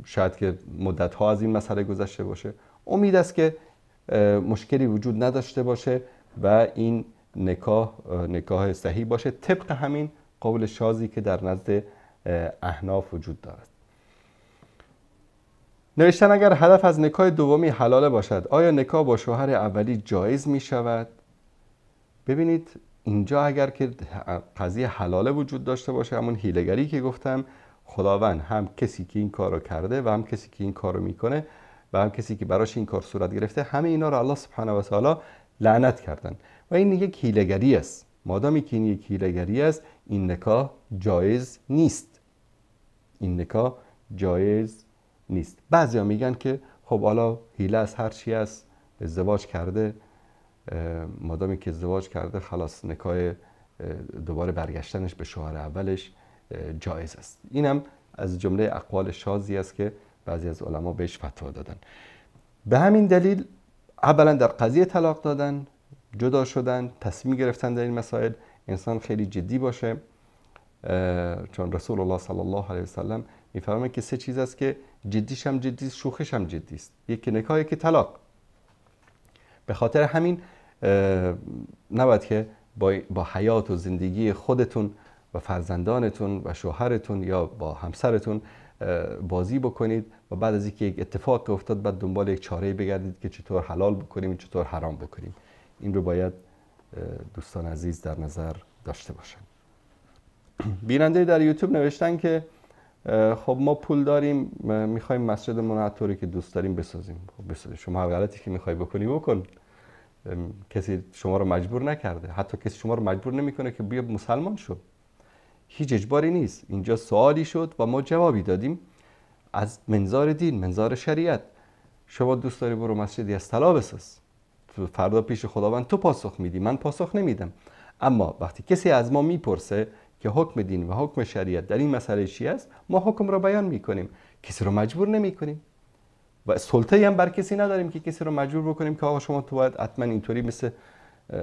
شاید که مدت‌ها از این مسئله گذشته باشه، امید است که مشکلی وجود نداشته باشه و این نکاح نکاح صحیح باشه طبق همین قول شاذی که در نزد احناف وجود دارد. نوشتن اگر هدف از نکاح دومی حلاله باشد آیا نکاح با شوهر اولی جایز می شود؟ ببینید اینجا اگر که قضیه حلاله وجود داشته باشه، همون حیله‌گری که گفتم، خداوند هم کسی که این کارو کرده و هم کسی که این کارو میکنه و هم کسی که براش این کار صورت گرفته، همه اینا رو الله سبحانه و تعالی لعنت کردن. و این یک حیله‌گری است. مادامی که این یک حیله‌گری است، این نکاح جایز نیست. این نکاح جایز نیست. بعضیا میگن که خب حالا حیله از هر چی است، ازدواج کرده، مادامی که ازدواج کرده خلاص نکاح دوباره برگشتنش به شوهر اولش جایز است. اینم از جمله اقوال شاذی است که بعضی از علما بهش فتوا دادن. به همین دلیل اولا در قضیه طلاق دادن، جدا شدن، تصمیم گرفتن در این مسائل انسان خیلی جدی باشه، چون رسول الله صلی الله علیه و سلم میفرماید که سه چیز است که جدیش هم جدی است، شوخیش هم جدی است: یکی نکاح، یکی طلاق. به خاطر همین نباید که با حیات و زندگی خودتون و فرزندانتون و شوهرتون یا با همسرتون بازی بکنید و بعد از اینکه یک اتفاق افتاد بعد دنبال یک چاره بگردید که چطور حلال بکنیم، چطور حرام بکنیم. این رو باید دوستان عزیز در نظر داشته باشن. بیننده در یوتیوب نوشتن که خب ما پول داریم، میخوایم مسجدمون رو طوری که دوست داریم بسازیم. خب بسازیم، شما هر غلطی که میخوای بکنی بکن، کسی شما رو مجبور نکرده، حتی کسی شما رو مجبور نمیکنه که بیا مسلمان شو. هیچ اجباری نیست. اینجا سوالی شد و ما جوابی دادیم از منظار دین، منظار شریعت. شما دوست داری برو مسجدی از طلا بساز، فردا پیش خداوند تو پاسخ میدی، من پاسخ نمیدم. اما وقتی کسی از ما میپرسه که حکم دین و حکم شریعت در این مسئله چی است، ما حکم را بیان میکنیم، کسی رو مجبور نمیکنیم و سلطه‌ای هم بر کسی نداریم که کسی رو مجبور بکنیم که آقا شما تو باید حتما اینطوری مثل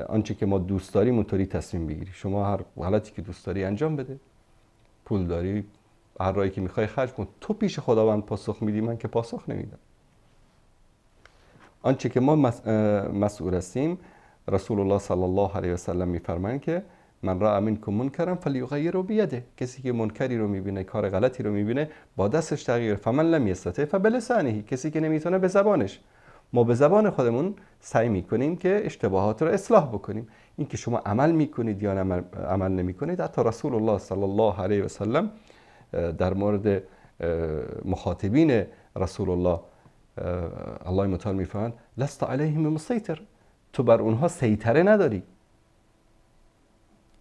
آنچه که ما دوست داریم اونطوری تصمیم بگیری. شما هر غلطی که دوست داری انجام بده، پول داری هر راهی که میخوای خرج کن، تو پیش خداوند پاسخ میدی، من که پاسخ نمیدم. آنچه که ما مسئول هستیم، رسول الله صلی الله علیه و سلم میفرمایند که من رأى منکم منکرا فلیغیره بیده، کسی که منکری رو میبینه، کار غلطی رو میبینه، با دستش تغییر، فمن لم یستطع فبلسانه، کسی که نمیتونه به زبانش. ما به زبان خودمون سعی میکنیم که اشتباهات رو اصلاح بکنیم. این که شما عمل میکنید یا عمل نمیکنید، حتی رسول الله صلی الله علیه و سلم در مورد مخاطبین رسول الله الله متعال میفرمایند لست علیهم بمسیطر، تو بر اونها سیطره نداری.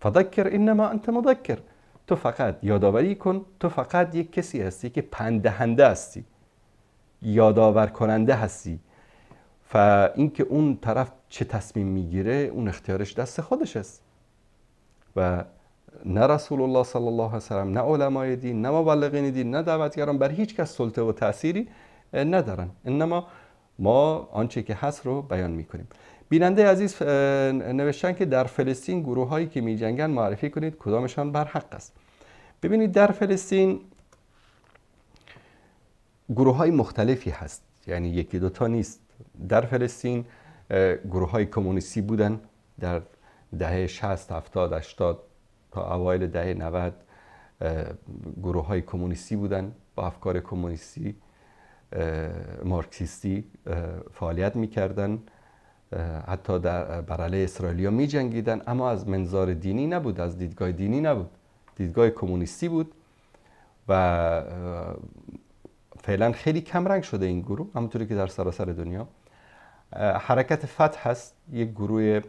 فذکر انما انت مذکر، تو فقط یادآوری کن، تو فقط یک کسی هستی که پنددهنده هستی، یادآور کننده هستی. و اینکه اون طرف چه تصمیم میگیره اون اختیارش دست خودش است و نه رسول الله صلی الله علیه و سلم، نه علمای دین، نه مبلغین دین، نه دعوتگران بر هیچ کس سلطه و تأثیری ندارن. انما ما آنچه که هست رو بیان میکنیم. بیننده عزیز نوشتن که در فلسطین گروه هایی که می جنگن معرفی کنید، کدامشان بر حق است. ببینید در فلسطین گروه های مختلفی هست، یعنی یکی دوتا نیست. در فلسطین گروه های کمونیستی بودن در دهه 60، 70، 80 تا اوایل دهه 90 گروه های کمونیستی بودن، با افکار کمونیستی مارکسیستی فعالیت میکردن، حتی در بر علیه اسرائیلیا می جنگیدن، اما از منظار دینی نبود، از دیدگاه دینی نبود، دیدگاه کمونیستی بود و فعلا خیلی کمرنگ شده این گروه، همونطوری که در سراسر دنیا. حرکت فتح هست، یک گروه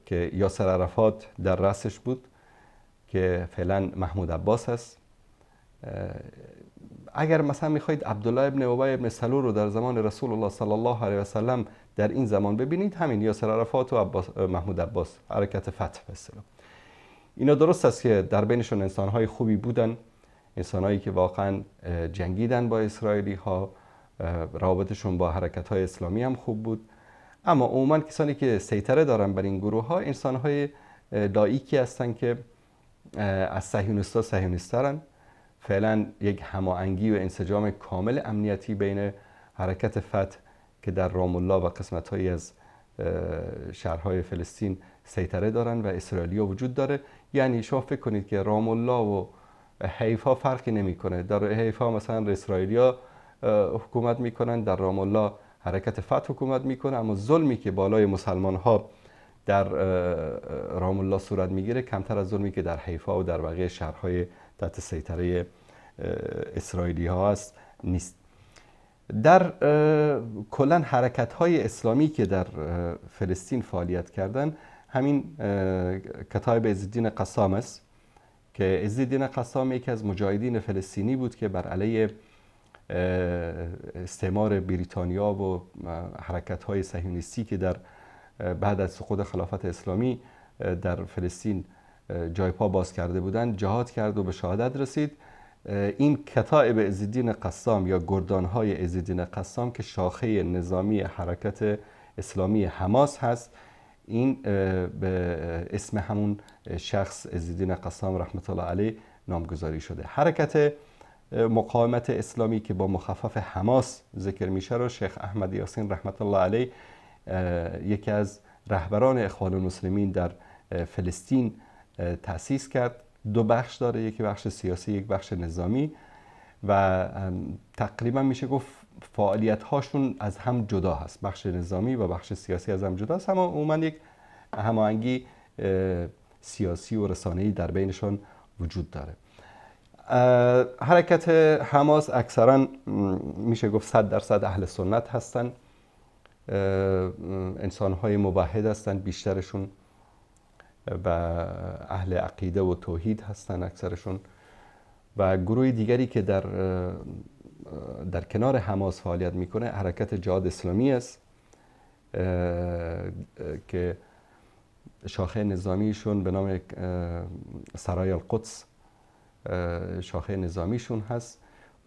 که یاسر عرفات در رأسش بود که فعلا محمود عباس هست. اگر مثلا میخواید عبدالله ابن ابی ابن سلول رو در زمان رسول الله صلی الله علیه و سلم در این زمان ببینید، همین یاسر عرفات و محمود عباس، حرکت فتح به اصطلاح. اینا درست است که در بینشون انسانهای خوبی بودن، انسانهایی که واقعا جنگیدن با اسرائیلی ها، روابطشون با حرکت های اسلامی هم خوب بود، اما عموما کسانی که سیطره دارن بر این گروه ها انسانهای لایکی هستن که از صهیونیست‌ها صهیونیست‌ترن. فعلا یک هماهنگی و انسجام کامل امنیتی بین حرکت فتح که در رام الله و قسمت‌هایی از شهرهای فلسطین سیطره دارن و اسرائیلیا وجود داره. یعنی شما فکر کنید که رام الله و حیفا فرقی نمی‌کنه. در حیفا مثلا اسرائیلیا حکومت میکنن، در رام الله حرکت فتح حکومت میکنه، اما ظلمی که بالای مسلمان ها در رام الله صورت میگیره کمتر از ظلمی که در حیفا و در بقیه شهرهای تحت سیطره اسرائیلی ها است نیست. در کلا حرکت های اسلامی که در فلسطین فعالیت کردن، همین کتایب عزالدین قسام است که عزالدین قسام یکی از مجاهدین فلسطینی بود که بر علیه استعمار بریتانیا و حرکت های صهیونیستی که در بعد از سقوط خلافت اسلامی در فلسطین جای پا باز کرده بودند جهاد کرد و به شهادت رسید. این کتائب عزالدین قسام یا گردانهای عزالدین قسام که شاخه نظامی حرکت اسلامی حماس هست، این به اسم همون شخص عزالدین قسام رحمت الله علیه نامگذاری شده. حرکت مقاومت اسلامی که با مخفف حماس ذکر میشه رو شیخ احمد یاسین رحمت الله علیه، یکی از رهبران اخوان المسلمین در فلسطین، تأسیس کرد. دو بخش داره، یکی بخش سیاسی، یک بخش نظامی، و تقریبا میشه گفت فعالیت هاشون از هم جدا هست، بخش نظامی و بخش سیاسی از هم جدا هست، اما عموما یک هماهنگی سیاسی و رسانه‌ای در بینشون وجود داره. حرکت حماس اکثرا میشه گفت 100% اهل سنت هستن، انسان‌های موحد هستن بیشترشون و اهل عقیده و توحید هستن اکثرشون. و گروه دیگری که در کنار حماس فعالیت میکنه حرکت جهاد اسلامی است که شاخه نظامیشون به نام سرای القدس شاخه نظامیشون هست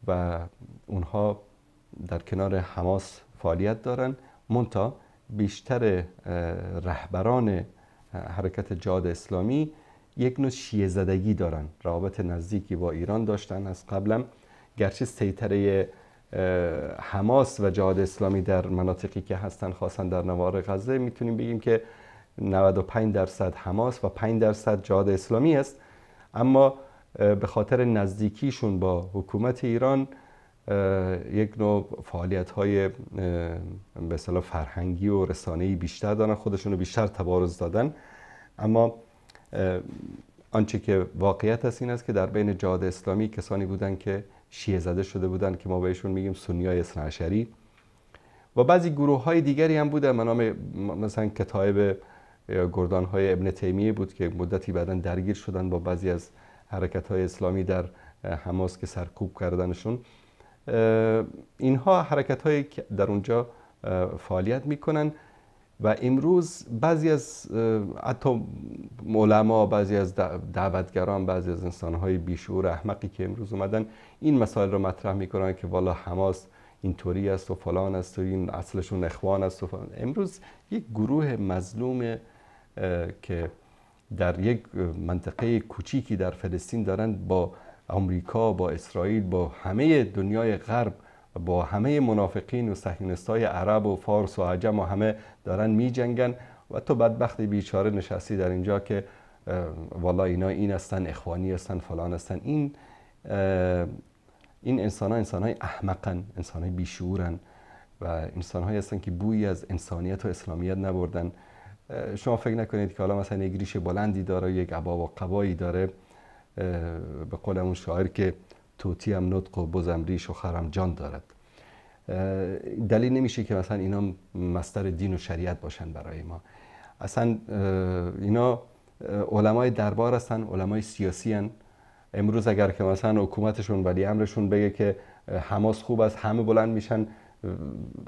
و اونها در کنار حماس فعالیت دارن. منتها بیشتر رهبران حرکت جهاد اسلامی یک نوع شیعه زدگی دارن، روابط نزدیکی با ایران داشتن از قبلم، گرچه سیطره حماس و جهاد اسلامی در مناطقی که هستن، خاصا در نوار غزه، میتونیم بگیم که 95% حماس و 5% جهاد اسلامی است، اما به خاطر نزدیکیشون با حکومت ایران یک نوع فعالیت‌های به اصطلاح فرهنگی و رسانه‌ای بیشتر دارن، خودشون رو بیشتر تبارز دادن. اما آنچه که واقعیت است این است که در بین جهاد اسلامی کسانی بودن که شیعه زده شده بودن که ما بهشون میگیم سنیای اثنی‌عشری، و بعضی گروه‌های دیگری هم بودن به نام مثلا کتایب یا گردان‌های ابن تیمیه بود که مدتی بعداً درگیر شدن با بعضی از حرکت‌های اسلامی در حماس که سرکوب کردنشون. اینها حرکت‌هایی که در اونجا فعالیت میکنن و امروز بعضی از حتی علما، بعضی از دعوتگران، بعضی از انسان‌های بیشعور احمقی که امروز اومدن این مسائل رو مطرح میکنن که والا حماس اینطوری است و فلان است و این اصلشون اخوان است و فلان. امروز یک گروه مظلوم که در یک منطقه کوچیکی در فلسطین دارن با آمریکا، با اسرائیل، با همه دنیای غرب، با همه منافقین و صهیونیست‌های عرب و فارس و عجم و همه دارن می‌جنگن و تو بدبخت بیچاره نشستی در اینجا که والا اینا این هستن، اخوانی هستن، فلان هستن. این انسان‌ها انسان‌های احمقن، انسان‌های بیشعورن و انسان‌هایی هستن که بویی از انسانیت و اسلامیت نبردن. شما فکر نکنید که حالا مثلا یک ریش بلندی داره، یک عبا و قبایی داره، به قول اون شاعر که طوطی هم نطق و بزم ریش و خرم جان دارد، دلیل نمیشه که مثلا اینا مصدر دین و شریعت باشن برای ما. اصلا اینا علمای دربار هستن، علمای سیاسی هن. امروز اگر که مثلا حکومتشون ولی امرشون بگه که حماس خوب است، همه بلند میشن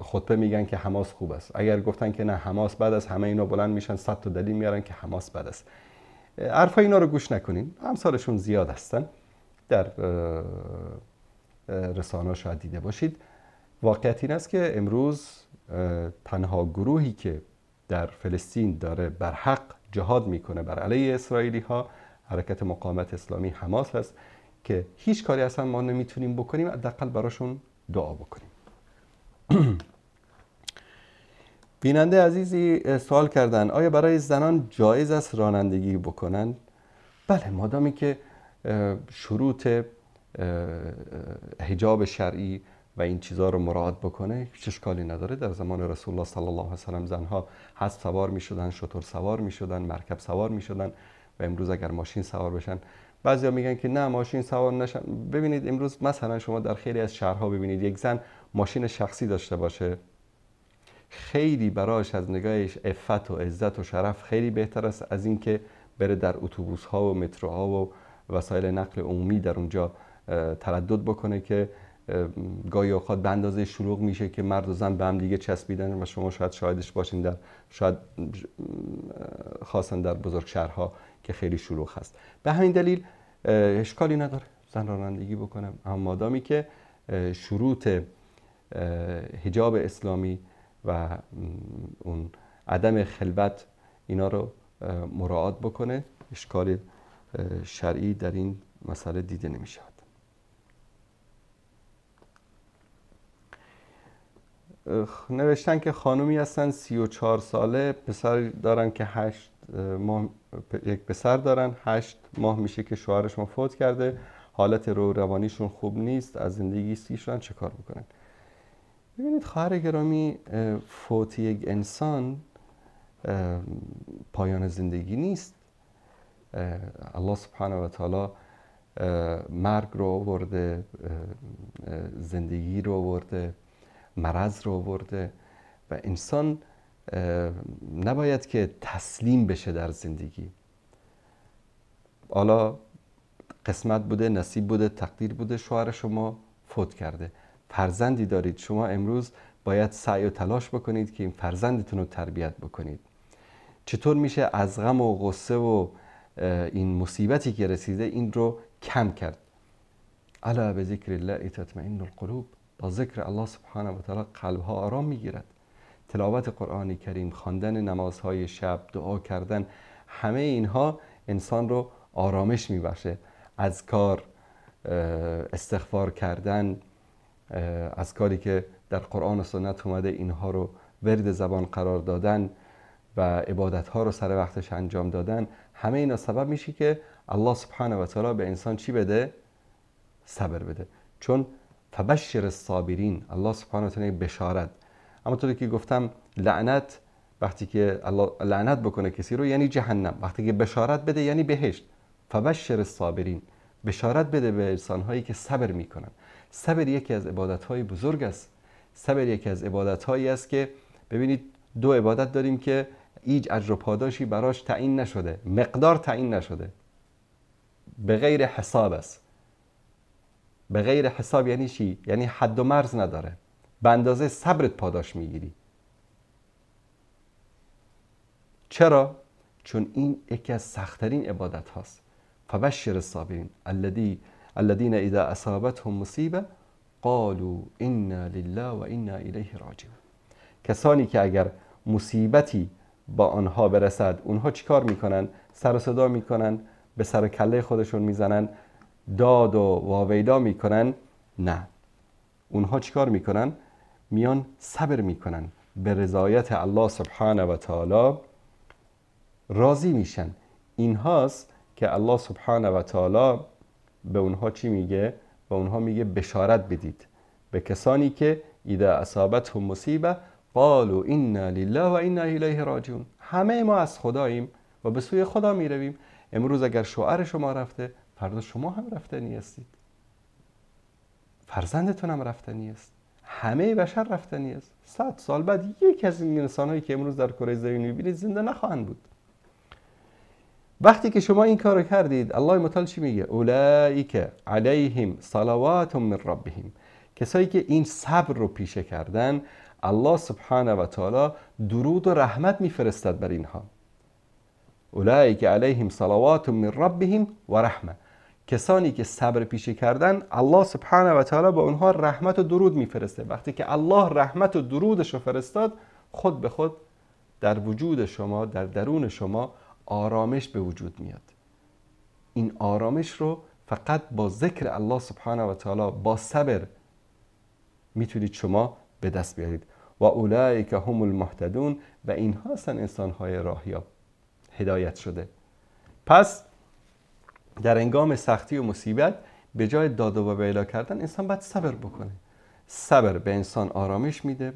خطبه میگن که حماس خوب است. اگر گفتن که نه حماس بد است، همه اینا بلند میشن 100 تا دلیل میارن که حماس بد است. حرفای اینا رو گوش نکنین، امثالشون زیاد هستن، در رسانه‌ها شاید دیده باشید. واقعیت این است که امروز تنها گروهی که در فلسطین داره بر حق جهاد میکنه بر علیه اسرائیلی ها، حرکت مقاومت اسلامی حماس است که هیچ کاری اصلا ما نمیتونیم بکنیم، حداقل براشون دعا بکنیم. بیننده عزیزی سوال کردن آیا برای زنان جایز است رانندگی بکنن؟ بله، مادامی که شروط حجاب شرعی و این چیزها رو مراعات بکنه هیچ اشکالی نداره. در زمان رسول الله صلی الله علیه و سلم زنها اسب سوار میشدن، شتر سوار میشدن، مرکب سوار میشدن و امروز اگر ماشین سوار بشن بعضیا میگن که نه ماشین سوار نشن. ببینید امروز مثلا شما در خیلی از شهرها ببینید یک زن ماشین شخصی داشته باشه، خیلی براش از نگاهش عفت و عزت و شرف خیلی بهتر است از اینکه بره در اتوبوس ها و متروها و وسایل نقل عمومی در اونجا تردد بکنه که گاهی اوقات به اندازه شلوغ میشه که مرد و زن به هم دیگه چسبیدن و شما شاید شاهدش باشین، در شاید خاصا در بزرگ شهرها که خیلی شلوغ هست. به همین دلیل اشکالی نداره زن رانندگی بکنه، اما مادامی که شروط حجاب اسلامی و اون عدم خلوت اینا رو مراعات بکنه، اشکال شرعی در این مسئله دیده نمی شود. نوشتن که خانومی هستن 34 ساله، پسر دارن که 8 ماه، یک پسر دارن 8 ماه میشه که شوهرشون فوت کرده، حالت رو روانیشون خوب نیست، از زندگی سیر شدن، چه کار بکنن؟ ببینید خواهر گرامی، فوت یک انسان پایان زندگی نیست. الله سبحانه و تعالی مرگ رو آورده، زندگی رو آورده، مرض رو آورده و انسان نباید که تسلیم بشه در زندگی. حالا قسمت بوده، نصیب بوده، تقدیر بوده، شوهر شما فوت کرده، فرزندی دارید، شما امروز باید سعی و تلاش بکنید که این فرزندتون رو تربیت بکنید. چطور میشه از غم و غصه و این مصیبتی که رسیده این رو کم کرد؟ الا بذکر الله تطمئن القلوب. با ذکر الله سبحانه و تعالی قلب ها آرام میگیرد. تلاوت قرآن کریم، خواندن نمازهای شب، دعا کردن، همه اینها انسان رو آرامش میبخشه. از کار استغفار کردن، از کاری که در قرآن و سنت اومده اینها رو ورد زبان قرار دادن و عبادت ها رو سر وقتش انجام دادن، همه اینا سبب میشه که الله سبحانه و تعالی به انسان چی بده؟ صبر بده. چون فبشر الصابرین، الله سبحانه و تعالی بشارت. اما طوری که گفتم لعنت، وقتی که الله لعنت بکنه کسی رو یعنی جهنم، وقتی که بشارت بده یعنی بهشت. فبشر الصابرین، بشارت بده به انسانهایی که صبر میکنن. صبر یکی از عبادت‌های بزرگ است. صبر یکی از عبادت‌هایی است که ببینید دو عبادت داریم که هیچ اجر و پاداشی براش تعیین نشده، مقدار تعیین نشده، به غیر حساب است. به غیر حساب یعنی چی؟ یعنی حد و مرز نداره، به اندازه صبرت پاداش میگیری. چرا؟ چون این یکی از سخت‌ترین عبادت هاست. فبشر الصابرین الذین اذا اصابتهم مصیبه قالوا انا لله و انا الیه راجعون. کسانی که اگر مصیبتی با آنها برسد، اونها چیکار میکنن؟ سر و صدا میکنن، به سر کله خودشون میزنن، داد و واویلا میکنن؟ نه، اونها چیکار میکنن؟ میان صبر میکنن، به رضایت الله سبحانه و تعالی راضی میشن. اینهاست که الله سبحانه و تعالی به اونها چی میگه؟ به اونها میگه بشارت بدید به کسانی که اذا اصابتهم مصیبه قالوا انا لله و انا الیه راجعون. همه ما از خداییم و به سوی خدا میرویم. امروز اگر شوهر شما رفته، فردا شما هم رفتنی هستید، فرزندتون هم رفتنی است، همه بشر رفتنی است. 100 سال بعد یکی از این انسانهایی که امروز در کره زمین میبینید زنده نخواهند بود. وقتی که شما این کارو کردید، الله متعال چی میگه؟ اولئک علیهم صلوات من ربهم. کسایی که این صبر رو پیشه کردن، الله سبحانه و تعالی درود و رحمت میفرستد بر اینها. اولئک علیهم صلوات من ربهم و رحمه. کسانی که صبر پیشه کردن، الله سبحانه و تعالی به اونها رحمت و درود میفرسته. وقتی که الله رحمت و درودش رو فرستاد، خود به خود در وجود شما، در درون شما آرامش به وجود میاد. این آرامش رو فقط با ذکر الله سبحانه و تعالی، با صبر میتونید شما به دست بیارید. و اولئک هم المهتدون، و اینها هستن انسانهای راهیاب، هدایت شده. پس در هنگام سختی و مصیبت به جای داد و ویلا کردن، انسان باید صبر بکنه. صبر به انسان آرامش میده.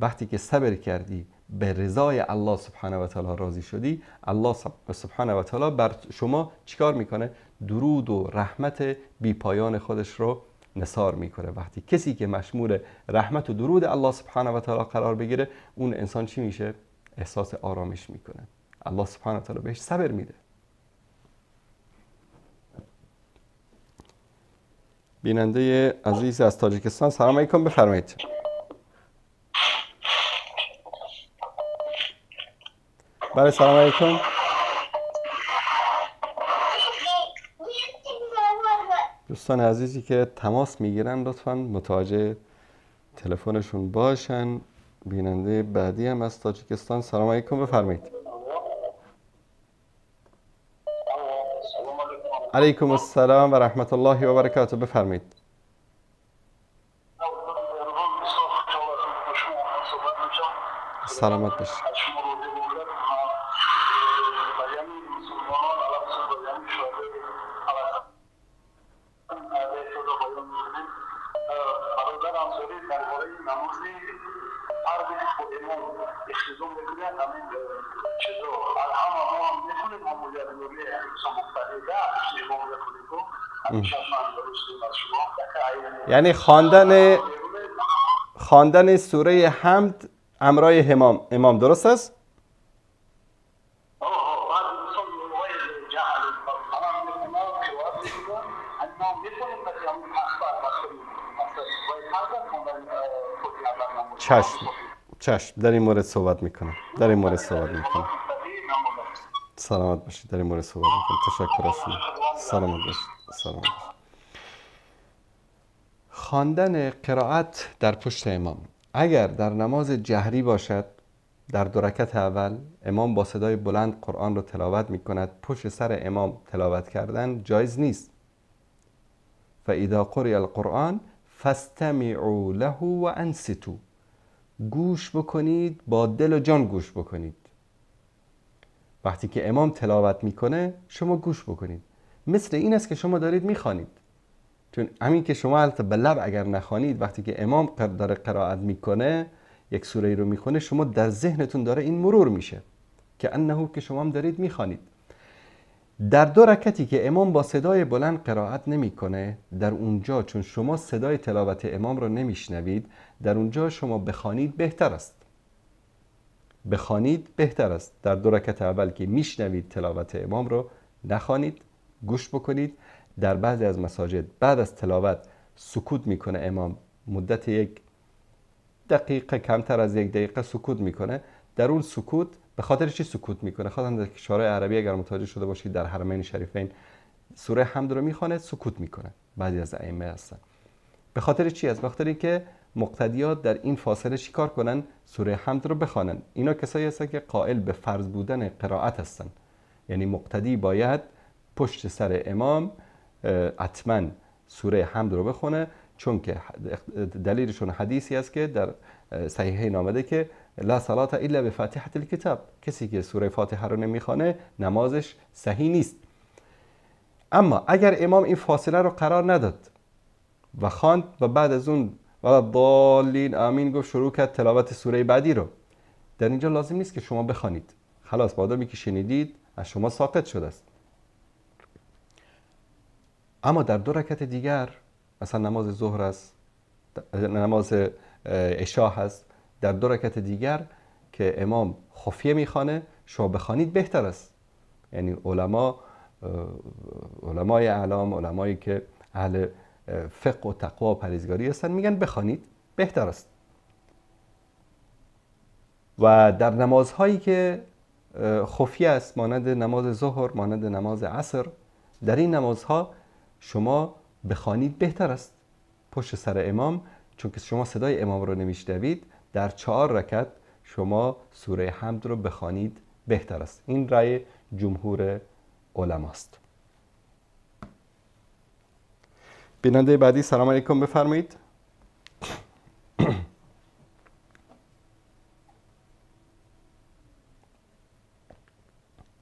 وقتی که صبر کردی، به رضای الله سبحانه و تعالی راضی شدی، الله سبحانه و تعالی بر شما چیکار میکنه؟ درود و رحمت بی پایان خودش رو نثار میکنه. وقتی کسی که مشمول رحمت و درود الله سبحانه و تعالی قرار بگیره، اون انسان چی میشه؟ احساس آرامش میکنه. الله سبحانه و تعالی بهش صبر میده. بیننده عزیز از تاجیکستان، سلام علیکم، بفرمایید. بله، سلام علیکم. دوستان عزیزی که تماس میگیرن لطفاً متوجه تلفنشون باشن. بیننده بعدی هم از تاجیکستان، سلام علیکم، بفرمایید. علیکم السلام و رحمت الله و برکاته، بفرمایید. سلامت باشید. یعنی خواندن سوره حمد امرای امام درست است؟ چشم، در این مورد صحبت میکنم. سلامت باشید، در این مورد صحبت میکنم. تشکر از شما. سلامت باشید. سلامت باشید. خواندن قرائت در پشت امام، اگر در نماز جهری باشد، در دو رکعت اول امام با صدای بلند قرآن را تلاوت میکند، پشت سر امام تلاوت کردن جایز نیست. فاذا قرئ القرآن فاستمعوا له وانصتوا، گوش بکنید، با دل و جان گوش بکنید. وقتی که امام تلاوت میکنه شما گوش بکنید، مثل این است که شما دارید میخوانید. چون همین که شما البته به لب اگر نخوانید، وقتی که امام داره قرائت میکنه، یک سوره رو میخونه، شما در ذهنتون داره این مرور میشه که انه که شما هم دارید میخوانید. در دو رکعتی که امام با صدای بلند قرائت نمیکنه، در اونجا چون شما صدای تلاوت امام رو نمیشنوید، در اونجا شما بخوانید بهتر است. بخوانید بهتر است. در دو رکعت اول که میشنوید تلاوت امام رو نخوانید، گوش بکنید. در بعضی از مساجد بعد از تلاوت سکوت میکنه امام، مدت یک دقیقه، کمتر از یک دقیقه سکوت میکنه. در اون سکوت به خاطر چی سکوت میکنه؟ خاطر در کشورهای عربی اگر متوجه شده باشید، در حرمین شریفین سوره حمد رو میخوانه، سکوت میکنه. بعضی از ائمه هستن. به خاطر چی است؟ به خاطر اینکه مقتدیات در این فاصله چیکار کنن؟ سوره حمد رو بخوانن. اینا کسایی هستن که قائل به فرض بودن قرائت هستن. یعنی مقتدی باید پشت سر امام حتما سوره حمد رو بخونه، چون که دلیلشون حدیثی است که در صحیحین آمده که لا صلاة الا بفاتحة الکتاب، کسی که سوره فاتحه رو نمیخوانه نمازش صحیح نیست. اما اگر امام این فاصله رو قرار نداد و خواند و بعد از اون ولا ضالین آمین گفت، شروع کرد تلاوت سوره بعدی رو، در اینجا لازم نیست که شما بخوانید. خلاص، مادامی که شنیدید از شما ساقط شده است. اما در دو رکعت دیگر، مثلا نماز ظهر است، نماز عشاء هست، در دو رکعت دیگر که امام خفیه میخوانه، شما بخوانید بهتر است. یعنی علمای اعلام، علمایی که اهل فقه و تقوا و پرهیزگاری هستن، میگن بخوانید بهتر است. و در نمازهایی که خفیه است، مانند نماز ظهر، مانند نماز عصر، در این نمازها شما بخوانید بهتر است پشت سر امام، چون که شما صدای امام رو نمیشنوید. در 4 رکعت شما سوره حمد رو بخوانید بهتر است. این رأی جمهور علماست. بیننده بعدی، سلام علیکم، بفرمایید.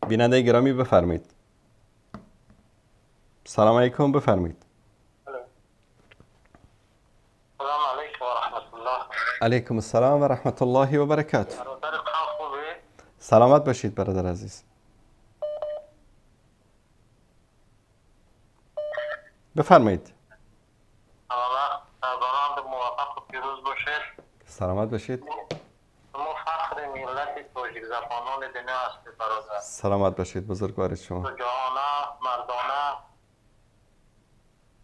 بیننده گرامی بفرمایید. سلام علیکم، بفرمایید. سلام علیکم و رحمت الله. علیکم السلام و رحمت الله و برکاته. سلامت باشید برادر عزیز. بفرمایید. سربلند موفق و پیروز باشید. سلامت باشید. شما فخر ملت تاجیک زبانان دنیا هستید برادر. سلامت باشید بزرگوار شما. شجاعانه، مردانه،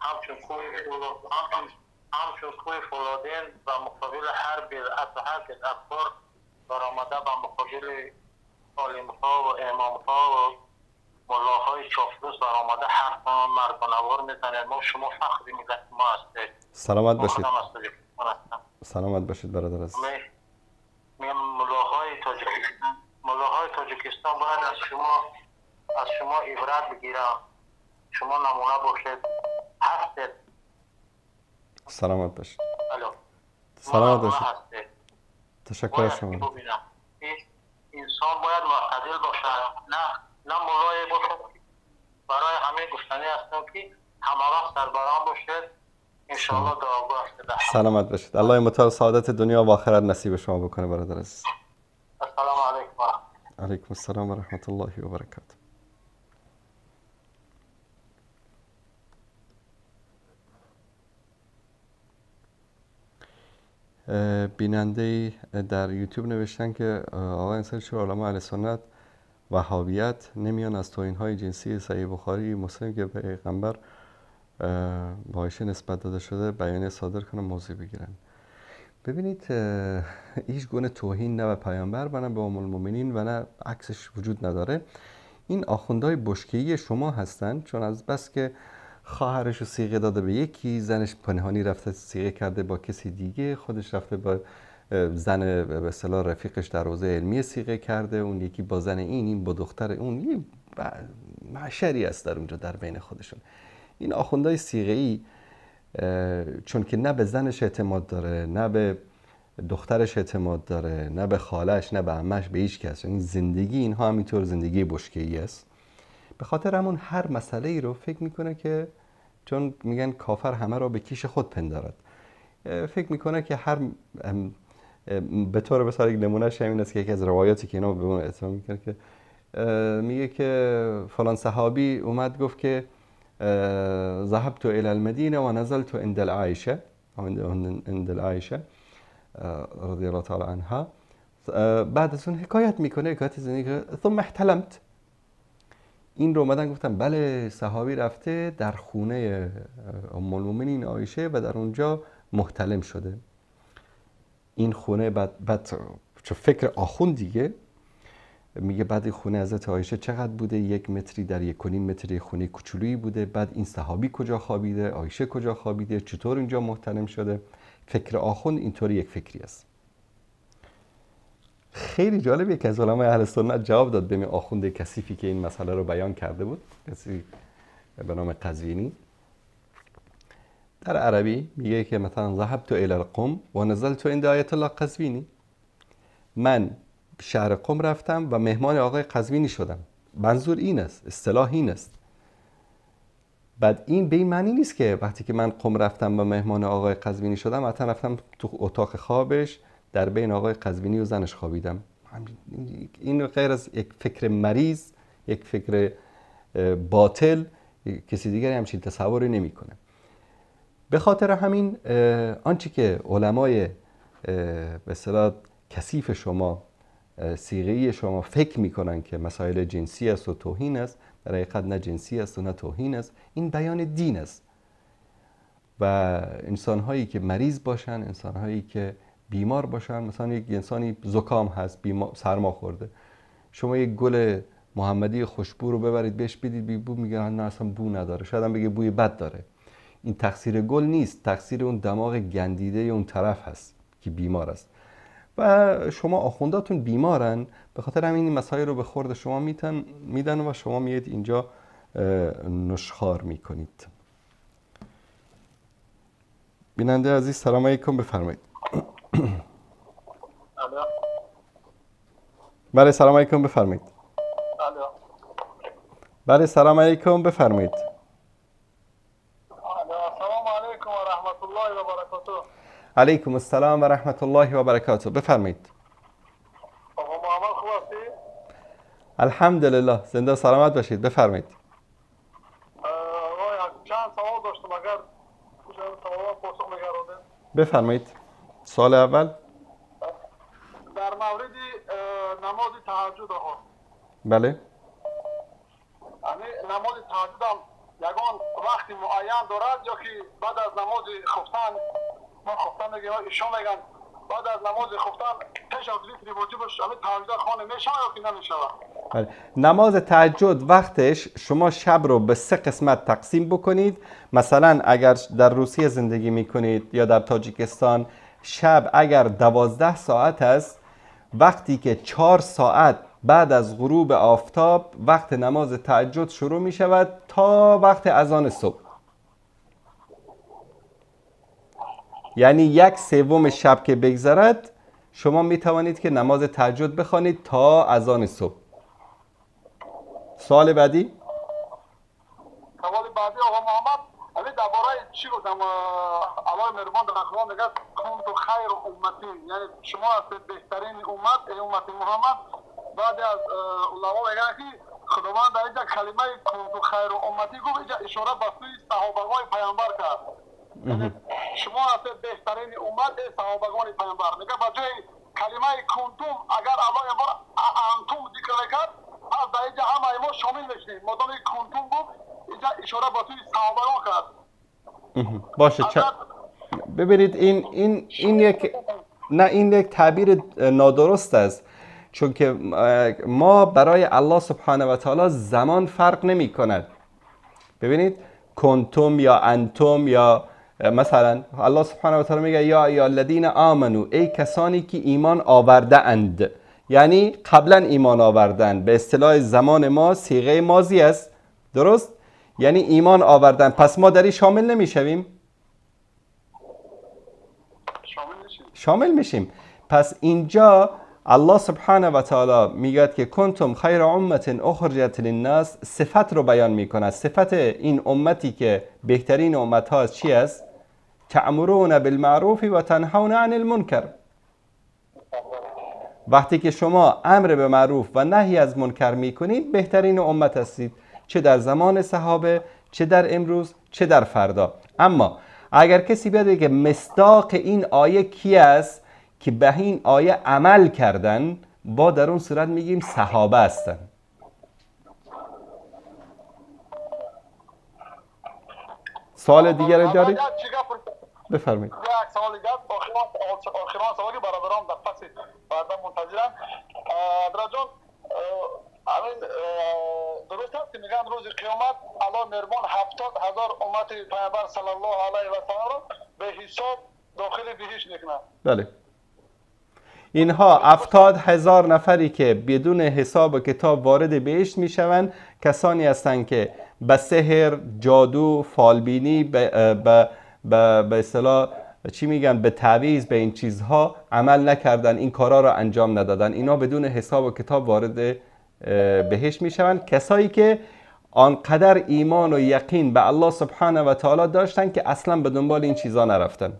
همچون کوه فولادین و مقابل هر بدعت و هر بدعتکار برآمده و مقابل عالم‌ها و امام‌ها و ملاهای چاپلوس برآمده حرف مردانه‌وار میزنید. ما شما فخر ملت ما هستید. سلامت باشید. سلامت باشید برادر عزیز. ملاهای تاجیکستان باید از شما عبرت بگیرن. شما نمونه باشید. هستید. سلامت باشید. سلامت باشید. تشکر از شما. انسان باید معتدل باشد، نه ملای باشد. برای همه گفتنی هستم که همه وقت سربلند باشید. انشاءالله دعاگو هستید. سلامت باشید. الله متعال سعادت دنیا و آخرت نصیب شما بکنه برادر عزیز. السلام علیکم و رحمت علیکم السلام و رحمت الله و برکاته. بیننده در یوتیوب نوشتن که آقای انصاری چرا علما اهل سنت وهابیت نمیان از توهین‌های جنسی صحیح بخاری مسلم که به پیغمبر با عایشه نسبت داده شده بیانیه صادر کنن موضع بگیرن؟ ببینید هیچ گونه توهین نه به پیامبر و نه به ام المؤمنین و نه عکسش وجود نداره. این آخوندهای بشکه‌ای شما هستن، چون از بس که خواهرش رو صیغه داده به یکی، زنش پنهانی رفته صیغه کرده با کسی دیگه، خودش رفته با زن به اصطلاح رفیقش در حوزه علمی صیغه کرده، اون یکی با زن این، این با دختر اون، یه معشری است در اونجا در بین خودشون. این آخوندهای صیغه‌ای چون که نه به زنش اعتماد داره، نه به دخترش اعتماد داره، نه به خالش، نه به عمش، به هیچ کس. یعنی زندگی اینها همینطور زندگی بشکه‌ای است. به خاطر همون هر مسئله ای رو فکر میکنه که، چون میگن کافر همه را به کیش خود پندارد، فکر میکنه که هر به طور مثال یک نمونهش همین است که یکی از روایاتی که اینا به اون اعتماد میکنه که میگه که فلان صحابی اومد گفت که ذهبت الى المدینه و نزلت عند العایشه، عند العایشه رضی الله تعالی عنها. بعد از اون حکایت میکنه، حکایت زندگی، ثم احتلمت. این رو اومدن گفتن بله صحابی رفته در خونه ام المؤمنین عایشه و در اونجا محتلم شده. این خونه بعد چه فکر آخوند دیگه، میگه بعد این خونه حضرت عایشه چقدر بوده؟ 1 متری در 1.5 متری خونه کوچولویی بوده. بعد این صحابی کجا خوابیده؟ عایشه کجا خوابیده؟ چطور اینجا محتلم شده؟ فکر آخوند اینطوری یک فکری است. خیلی جالبه که از علمای اهل سنت جواب داد به این آخوند کثیفی که این مسئله رو بیان کرده بود، کسی به نام قزوینی. در عربی میگه که مثلا ذهبت الی القم و نزلت عند آیت الله قزوینی، من شهر قم رفتم و مهمان آقای قزوینی شدم. منظور این است، اصطلاح این است. بعد این به این معنی نیست که وقتی که من قم رفتم و مهمان آقای قزوینی شدم، حتی رفتم تو اتاق خوابش در بین آقای قزوینی و زنش خوابیدم. این غیر از یک فکر مریض، یک فکر باطل، کسی دیگری همچین تصوری نمیکنه. به خاطر همین آنچه که علمای به اصطلاح کثیف شما، صیغه‌ای شما فکر میکنن که مسائل جنسی است و توهین است، در حقیقت نه جنسی است و نه توهین است، این بیان دین است. و انسانهایی که مریض باشن، انسانهایی که بیمار باشن، مثلا یک انسانی زکام هست، بیمار، سرما خورده، شما یک گل محمدی خوشبو رو ببرید بهش بدید، بی بو، میگه نه اصلا بو نداره، شاید هم بگه بوی بد داره. این تقصیر گل نیست، تقصیر اون دماغ گندیده اون طرف هست که بیمار است. و شما آخونداتون بیمارن، به خاطر همین این مسائل رو به خورد شما میدن و شما میید اینجا نشخوار میکنید. بیننده عزیز سلام علیکم، بفرمایید. بله سلام علیکم، بفرمایید. بله سلام علیکم، بفرمایید. السلام علیکم و رحمت الله و برکاته. علیکم السلام و رحمت الله و برکاته، بفرمایید. آقا محمد خوب هستی؟ الحمدلله، زنده و سلامت باشید، بفرمایید. آقا چند سوال داشتم، اگر سوال پاسخ می‌گردید. بفرمایید. سوال اول در مورد نماز تهجد آقا. بله. یعنی نماز تهجد هم یگان وقت معین دارد یا که بعد از نماز خفتن، ما خفتن میگیم ایشان میگن بعد از نماز خفتن پیش از وتر واجبش همین تهجد خانه میشه یا که نمیشه؟ بله. نماز تهجد وقتش شما شب رو به 3 قسمت تقسیم بکنید. مثلا اگر در روسیه زندگی میکنید یا در تاجیکستان، شب اگر 12 ساعت است، وقتی که 4 ساعت بعد از غروب آفتاب وقت نماز تهجد شروع می شود تا وقت اذان صبح، یعنی 1/3 شب که بگذرد شما می توانید که نماز تهجد بخوانید تا اذان صبح. سوال بعدی؟ سوال بعدی آقا محمد، همین درباره چی گفتم، الله مهربان در قرآن میگه کنتم خیر امتی، یعنی شما هستید بهترین امت، ای امت محمد. بعد از علما میگن که خداوند در اینجا کلمه کنتم خیر امتی گفت، اینجا اشاره به سوی صحابگان پیامبر کرد. شما هستید بهترین امت، ای صحابگان پیامبر. میگه به جای کلمه کنتم اگر الله یه بار انتم ذکر کرد، پس در اینجا همه ما شامل میشیم. مادام کنتم گفت اینجا اشاره به سوی صحابگان کرد. باشه. ببینید این یک نه، این یک تعبیر نادرست است، چون که ما برای الله سبحانه و تعالی زمان فرق نمی کند. ببینید کنتم یا انتم یا مثلا الله سبحانه و تعالی میگه یا ایها الذین آمنو، ای کسانی که ایمان آورده اند، یعنی قبلا ایمان آوردن، به اصطلاح زمان ما صیغه ماضی است، درست؟ یعنی ایمان آوردن، پس ما در این شامل نمیشویم؟ شامل میشیم. پس اینجا الله سبحانه و تعالی میگه که کنتم خیر امت اخرجت للناس، صفت رو بیان میکنه. صفت این امتی که بهترین امت ها چی است؟ تأمرون بالمعروف و تنهون عن المنکر. وقتی که شما امر به معروف و نهی از منکر میکنید بهترین امت هستید، چه در زمان صحابه، چه در امروز، چه در فردا. اما اگر کسی بیاد که مصداق این آیه کی است که به این آیه عمل کردن، با در اون صورت میگیم صحابه هستن. سوال دیگر دارید؟ بفرمایید. یک سوال دیگر، آخران سوالی برادران در پس بعدا منتظرم. برادر جان، همین درست است که میگن روز قیامت الله مهربان 70,000 امت پیامبر صلی الله علیه و سلم را به حساب داخل بهشت میکنه؟ بله. اینها 70,000 نفری که بدون حساب و کتاب وارد بهشت میشوند، کسانی هستند که به سحر، جادو، فالبینی، به اصطلاح چی میگن، به تعویذ، به این چیزها عمل نکردن، این کارا را انجام ندادن. اینا بدون حساب و کتاب وارد بهشت میشوند. کسایی که آنقدر ایمان و یقین به الله سبحانه و تعالی داشتن که اصلا به دنبال این چیزا نرفتن.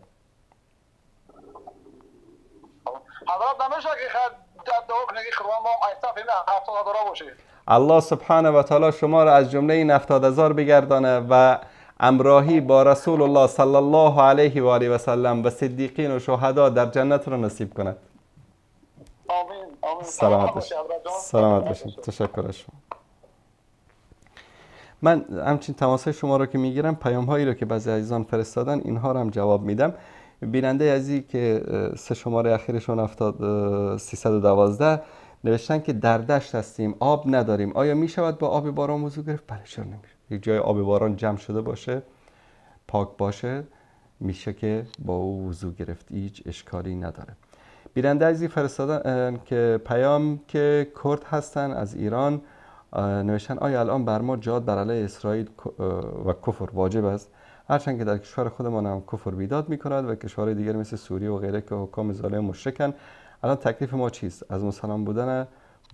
الله سبحانه و تعالی شما را از جمله این 70,000 بگردانه و امراهی با رسول الله صلی الله علیه و آله و سلم و صدیقین و شهدا در جنت را نصیب کند. آمین. آمین. سلامت باشید. سلامت باشید. تشکر از شما. من همچین تماس‌های شما رو که میگیرم، پیام هایی رو که بعضی عزیزان فرستادن اینها رو هم جواب میدم. بیننده عزیزی که 3 شماره اخیرشون 312 نوشتن که در دشت هستیم، آب نداریم، آیا میشود با آب باران وضو گرفت؟ بله، چرا نمیشه. یک جای آب باران جمع شده باشه، پاک باشه، میشه که با او وضو گرفت، هیچ اشکالی نداره. بیننده عزیزی فرستادن که پیام که کرد هستن از ایران، نوشتن آیا الان بر ما جهاد بر علیه اسرائیل و کفر واجب است؟ هرچند که در کشور خودمان هم کفر بیداد میکند و کشورهای دیگر مثل سوریه و غیره که حکام ظالم مشرکن، الان تکلیف ما چیست؟ از مسلمان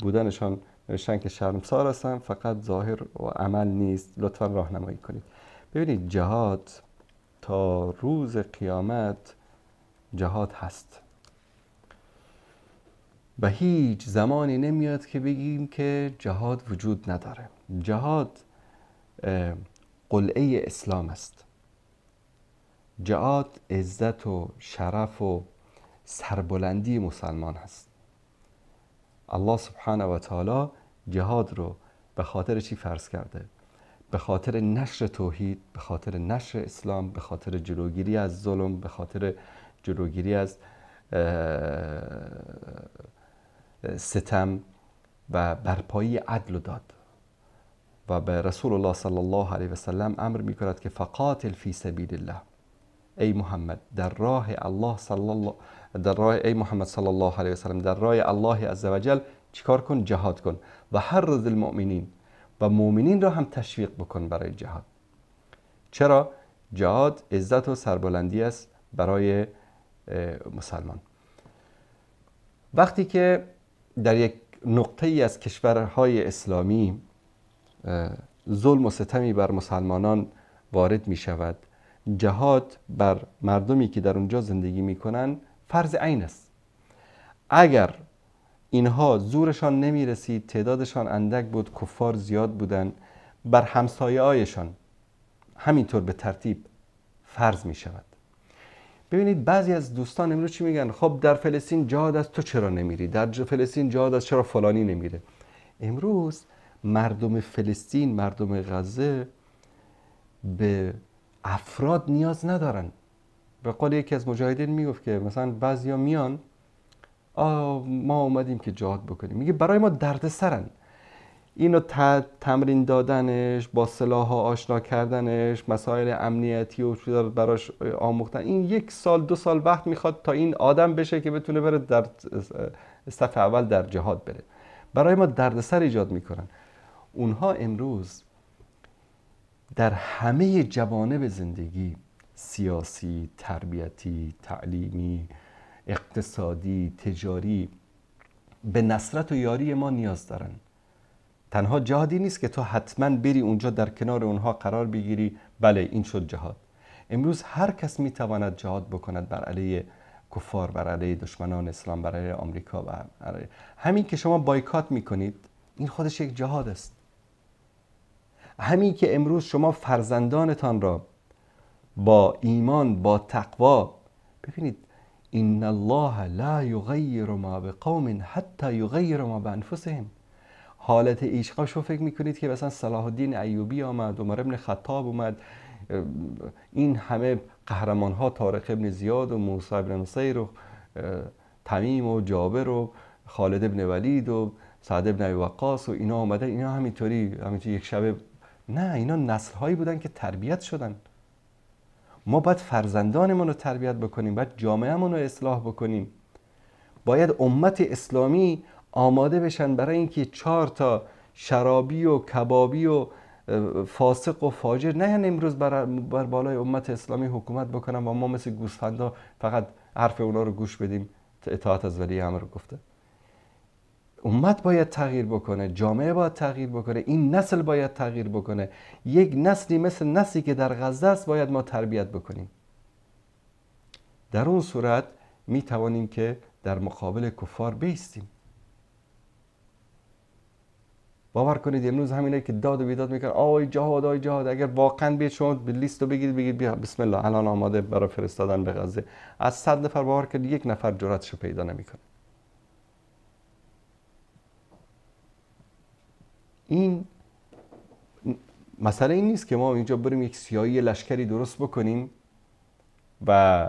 بودنشان نوشتن که شرمسار هستن، فقط ظاهر و عمل نیست، لطفا راهنمایی کنید. ببینید جهاد تا روز قیامت جهاد هست و هیچ زمانی نمیاد که بگیم که جهاد وجود نداره. جهاد قلعه اسلام است. جهاد عزت و شرف و سربلندی مسلمان هست. الله سبحانه و تعالی جهاد رو به خاطر چی فرض کرده؟ به خاطر نشر توحید، به خاطر نشر اسلام، به خاطر جلوگیری از ظلم، به خاطر جلوگیری از ستم و برپایی عدل و داد. و به رسول الله صلی الله علیه و سلم امر میکند که فقاتل فی سبیل الله، ای محمد در راه الله صلی الله در راه ای محمد صلی الله علیه و سلم در راه الله عزوجل چیکار کن؟ جهاد کن. و حرض المؤمنین، و مؤمنین را هم تشویق بکن برای جهاد. چرا؟ جهاد عزت و سربلندی است برای مسلمان. وقتی که در یک نقطه ای از کشورهای اسلامی ظلم و ستمی بر مسلمانان وارد می شود، جهاد بر مردمی که در اونجا زندگی می کنن فرض عین است. اگر اینها زورشان نمی رسید، تعدادشان اندک بود، کفار زیاد بودن، بر همسایه هایشان همینطور به ترتیب فرض می شود. ببینید بعضی از دوستان امروز چی میگن؟ خب در فلسطین جهاد است، تو چرا نمیری؟ در فلسطین جهاد است، چرا فلانی نمیره؟ امروز مردم فلسطین، مردم غزه به افراد نیاز ندارن. به قول یکی از مجاهدین میگفت که مثلا بعضیا میان، ما اومدیم که جهاد بکنیم، میگه برای ما دردسرن. اینو تمرین دادنش، با سلاح ها آشنا کردنش، مسائل امنیتی و چیزا براش آموختن، این 1 سال 2 سال وقت میخواد تا این آدم بشه که بتونه بره در صف اول در جهاد بره. برای ما دردسر ایجاد میکنن. اونها امروز در همه جوانب زندگی، سیاسی، تربیتی، تعلیمی، اقتصادی، تجاری، به نصرت و یاری ما نیاز دارن. تنها جهادی نیست که تو حتما بری اونجا در کنار اونها قرار بگیری، بله این شد جهاد. امروز هر کس میتواند جهاد بکند بر علیه کفار، بر علیه دشمنان اسلام، بر علیه آمریکا. بر علیه همین که شما بایکات میکنید، این خودش یک جهاد است. همین که امروز شما فرزندانتان را با ایمان، با تقوا، ببینید ان الله لا یغیر ما بقوم حتی یغیر ما بانفسهم. حالت عشقا شو فکر میکنید که مثلا صلاح الدین ایوبی آمد، عمر ابن خطاب اومد، این همه قهرمان ها، طارق ابن زیاد و موسی ابن نصیر و تمیم و جابر و خالد ابن ولید و سعد ابن ابی وقاص و اینا آمدن، اینا همینطوری یک شبه نه، اینا نسل هایی بودن که تربیت شدن. ما باید فرزندانمون رو تربیت بکنیم، باید جامعه‌مون رو اصلاح بکنیم، باید امت اسلامی آماده بشن برای اینکه 4 تا شرابی و کبابی و فاسق و فاجر نه امروز بر بالای امت اسلامی حکومت بکنن و ما مثل گوسفندا فقط حرف اونا رو گوش بدیم، اطاعت از ولی امر گفته. امت باید تغییر بکنه، جامعه باید تغییر بکنه، این نسل باید تغییر بکنه. یک نسلی مثل نسلی که در غزه است باید ما تربیت بکنیم. در اون صورت می توانیم که در مقابل کفار بیستیم. باور کنید امروز همینه که داد و بیداد میکنن، آی جهاد آی جهاد، اگر واقعا بیاید شما لیست رو بگیرید، بگید بیا بسم الله الان آماده برای فرستادن به غزه، از 100 نفر باور کنید 1 نفر جرأتشو پیدا نمیکنه. این مسئله این نیست که ما اینجا بریم یک سیاهی لشکری درست بکنیم و